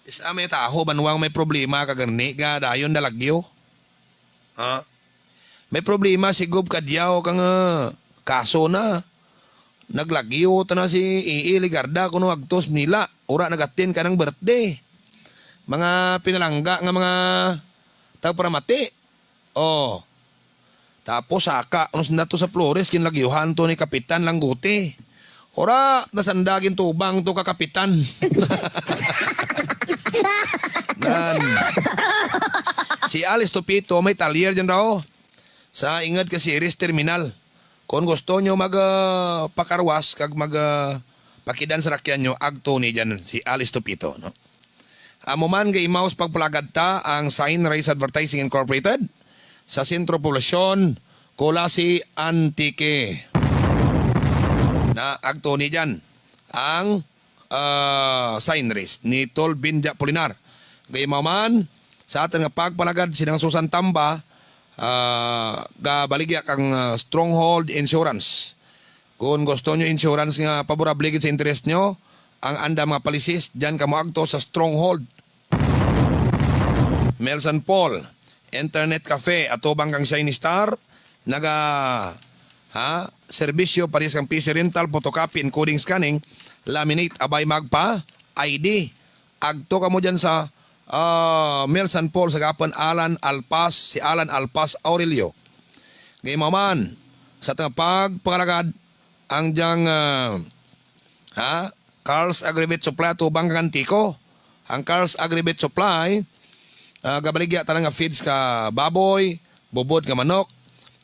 Isa may tawo banwa nga may problema kag gani, ga dayon dalagyo. Ha? May problema si Gob Cadiao kang, ah, kaso na. Naglagyo tana si E E Legarda kuno agto sa Manila. Wara nag-attend kanang birthday. Mga pinalangga nga mga tagparamati. O. Tapos saka, ano sanda to sa Flores, ginlagyuhan to ni Kapitan Langgote. Wara, na sanda gintubang to ka kapitan. Nan. Si Alice Tupito, may talyer dyan raw. Sa ingud ka Ceres Terminal. Kon gusto nyo mag, ah, pakarwas, kag mag, ah, pakidaan sarakyan nyo, agto ni dyan si Alice Tupito, no? Amo man, gaimaw sa pagpalagad ta ang Sign Race Advertising Incorporated sa Sentro Poblasyon, Culasi, Antique. Na agto ni dyan ang, ah, Sign Race ni Tol Binja Pulinar. Gaimaw man, sa atun nga pagpalagad sinang Susan Tamba, ah, gabaligya kang, ah, Stronghold Insurance. Kon gusto nyo insurance nga favorable gid sa interest nyo, ang andam nga policies, dyan kamo agto sa Stronghold. Melson Paul, Internet Cafe, atubang kang Shiny Star, naga, ha, serbisyo parehas kang P C rental, photocopy, encoding, scanning, laminate, abay magpa I D. Agto kamo dyan sa, ah, Melson Paul sa gapun Alan Alpas, si Alan Alpas Aurelio. Gaimaw man, sa atun nga pagpalagad, ang dyang, ah, ha, Carl's Agrivet Supply, atubang kang Antico. Ang Carl's Agrivet Supply, ah, gabaligya tana nga feeds ka baboy, bubod ka manok.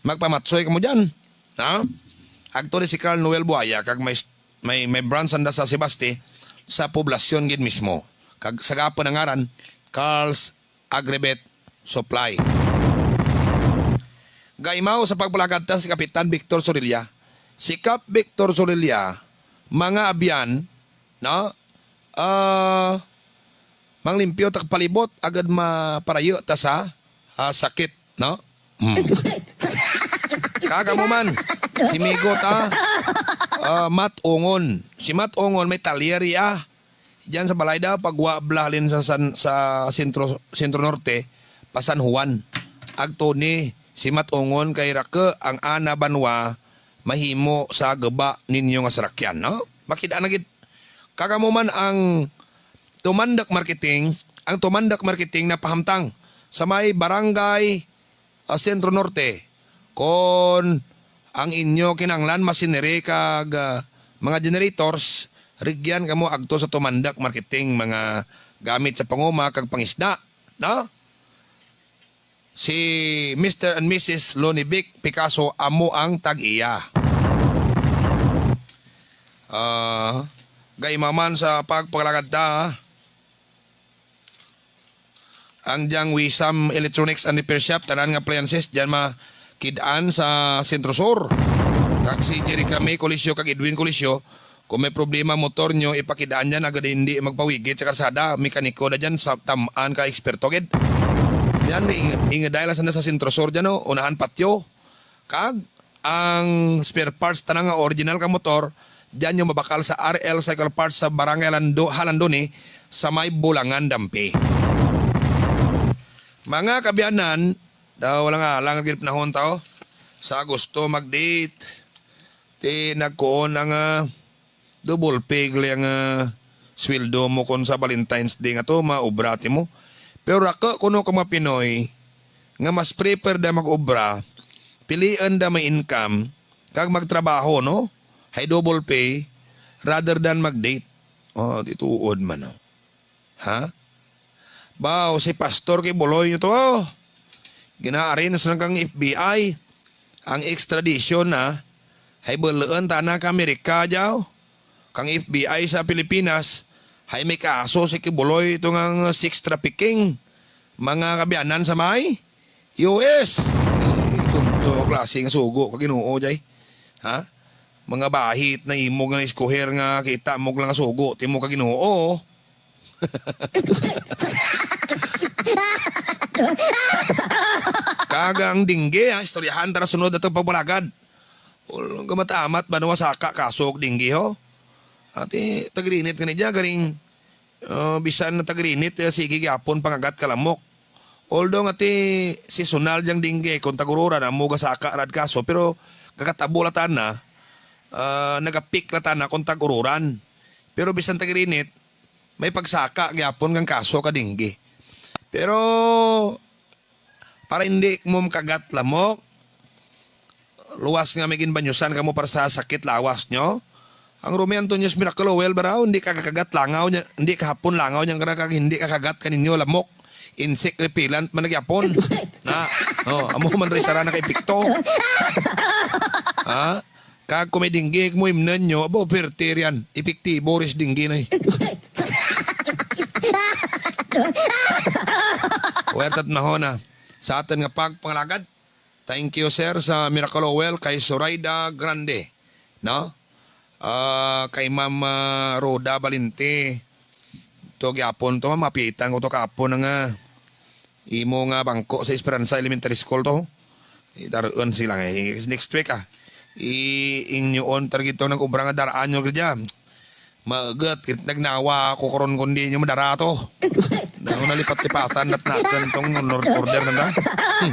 Magpamatsoy kamo dyan. Ha? Agto ni si Carl Noel Buaya, kag may, may, may branch sanda sa Sebaste, sa Poblasyon gid mismo. Kag sa gapun ang ngaran, Carl's Agrivet Supply. Gaimaw sa pagpalagad ta si Kapitan Victor Sorilla. Si Kap Victor Sorilla, mga abyan, no? Ah, manglimpyo ta ka palibot, agud maparayo ta sa, ah, sakit, no? Hmm. Kag amo man, si migo ta, ah, Mat Ongon. Si Mat Ongon may talyer dya. Dyan sa balay da, pagwa bala halin sa San-, sa Sentro, Sentro Norte, pa San Juan. Agto ni si Mat Ongon kay raku ang ana banwa mahimo sa guba ninyo nga sarakyan, no? Makit-an na gid. Kag amo man ang Tumandok Marketing, ang Tumandok Marketing napahamtang sa may barangay ah, Sentro Norte. Kon ang inyo kinahanglan machinery kag, ah, mga generators, rugyan kamo agto sa Tumandok Marketing, mga gamit sa panguma kag pangisda, no? Si Mister and Missus Lonivic Picasso amo ang tag-iya. Ah, gaimaw man sa pagpalagad ta, ang dyang Wisam Electronics and Repair Shop, tanan nga appliances, dyan makit-an sa Sentro Sur. Kag si Jerica May Colisio kag Edwin Colisio, kon may problema motor nyo, ipakit-an dyan, agud indi magpawigit sa karsada, mekaniko da dyan, sa tam-an ka eksperto gid. Dyan, ing-, ingud ay lang sanda sa Sentro Sur dyan, o, unahan patio. Kag ang spare parts tanan nga original ka motor, dyan nyo mabakal sa R L Cycle Parts sa Barangay Lando-, Jalandoni, sa may Bulangan, Dampi. Mga kaabyanan, daw lang alang gid panahon ta, o. Sa Agosto mag-date. Ti nagkuon ang, ah, double pay gali ang, ah, sweldo mo kon sa Valentine's Day nga to, maobra timo. Pero raku kuno ka mga Pinoy, nga mas prefer da mag-obra, piliun da may income, kag magtrabaho, no? Hay double pay, rather than mag-date. O, ti tuod man, no? Ha? Baw, si Pastor Quiboloy nyo to, o. Gina-arrange na kang F B I ang extradition na, hay buluun tana ka Amerika dya, o. Kang F B I sa Pilipinas, hay may kaso si Quiboloy to nga sex trafficking. Mga kaabyanan sa may U S. Ay, tunto klase nga sugo ka Ginoo, dya. Ha? Mga bahit na imo nga na-escoger nga kita mo lang sugo, timo ka Ginoo. Kag ang dengue, ha, istoryahan ta ra sunod atun pagpalagad. Ul-, gamatamat ba na wa saka kaso og dengue, ho? Ati, tagrinit gani dya, garing, ah, bisan na tagrinit, eh, sige gihapon pangagat ka lamok. Although nga ti seasonal dyang dengue, kon tag-ururan, amo gasaka rad kaso, pero gakatabo lang tana, ah, naga-peak lang tana kon tag-ururan. Pero bisan tagrinit, may pagsaka gihapon kang kaso ka dengue. Pero, para indi mo makagat lamok, luwas nga may ginbanyusan kamo para sa sakit lawas nyo. Ang Romy Antonio's Miracle Oil, baraw, indi ka kakagat langaw dyan, indi kahapon langaw dyan kara kag indi kakagat kaninyo lamok. Insect repellent man na gihapon. Na, o, amo man ray sara nakaepekto. Ha? Kag kon may dengue kamo, imnun nyo, abo, perte ryan. Epektibo ray sa dengue na, eh. Werta't panahon na sa atun nga pagpangalagad. Thank you, sir, sa Miracle Oil kay Zoraida Grande, no? Ah, kay Ma'am, ah, Rhoda Valente. To gihapon to, ma'am, apitan ko to kahapon nga imo nga bangko sa Esperanza Elementary School to. Idar-un sila nga, eh, next week, ah. I-, inyo on target to nag-obra nga dar-an nyo gid dya. Maugut, gid nagnawa ako karon kon di nyo madara to. Daw nalipat-lipatan na natun tong order, order na na. Hmm.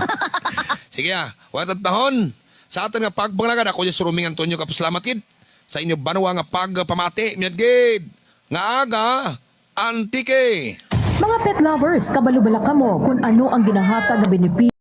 Sige, ah. Werta't panahon. Sa atun nga pagpangalagad, ako dya si Roming Antonio, kapasalamat gid sa inyo banwa nga pagpamati, miyad gid nga aga, Antique. Mga pet lovers, kabalo bala kamo kon ano ang ginahatag nga benepisyo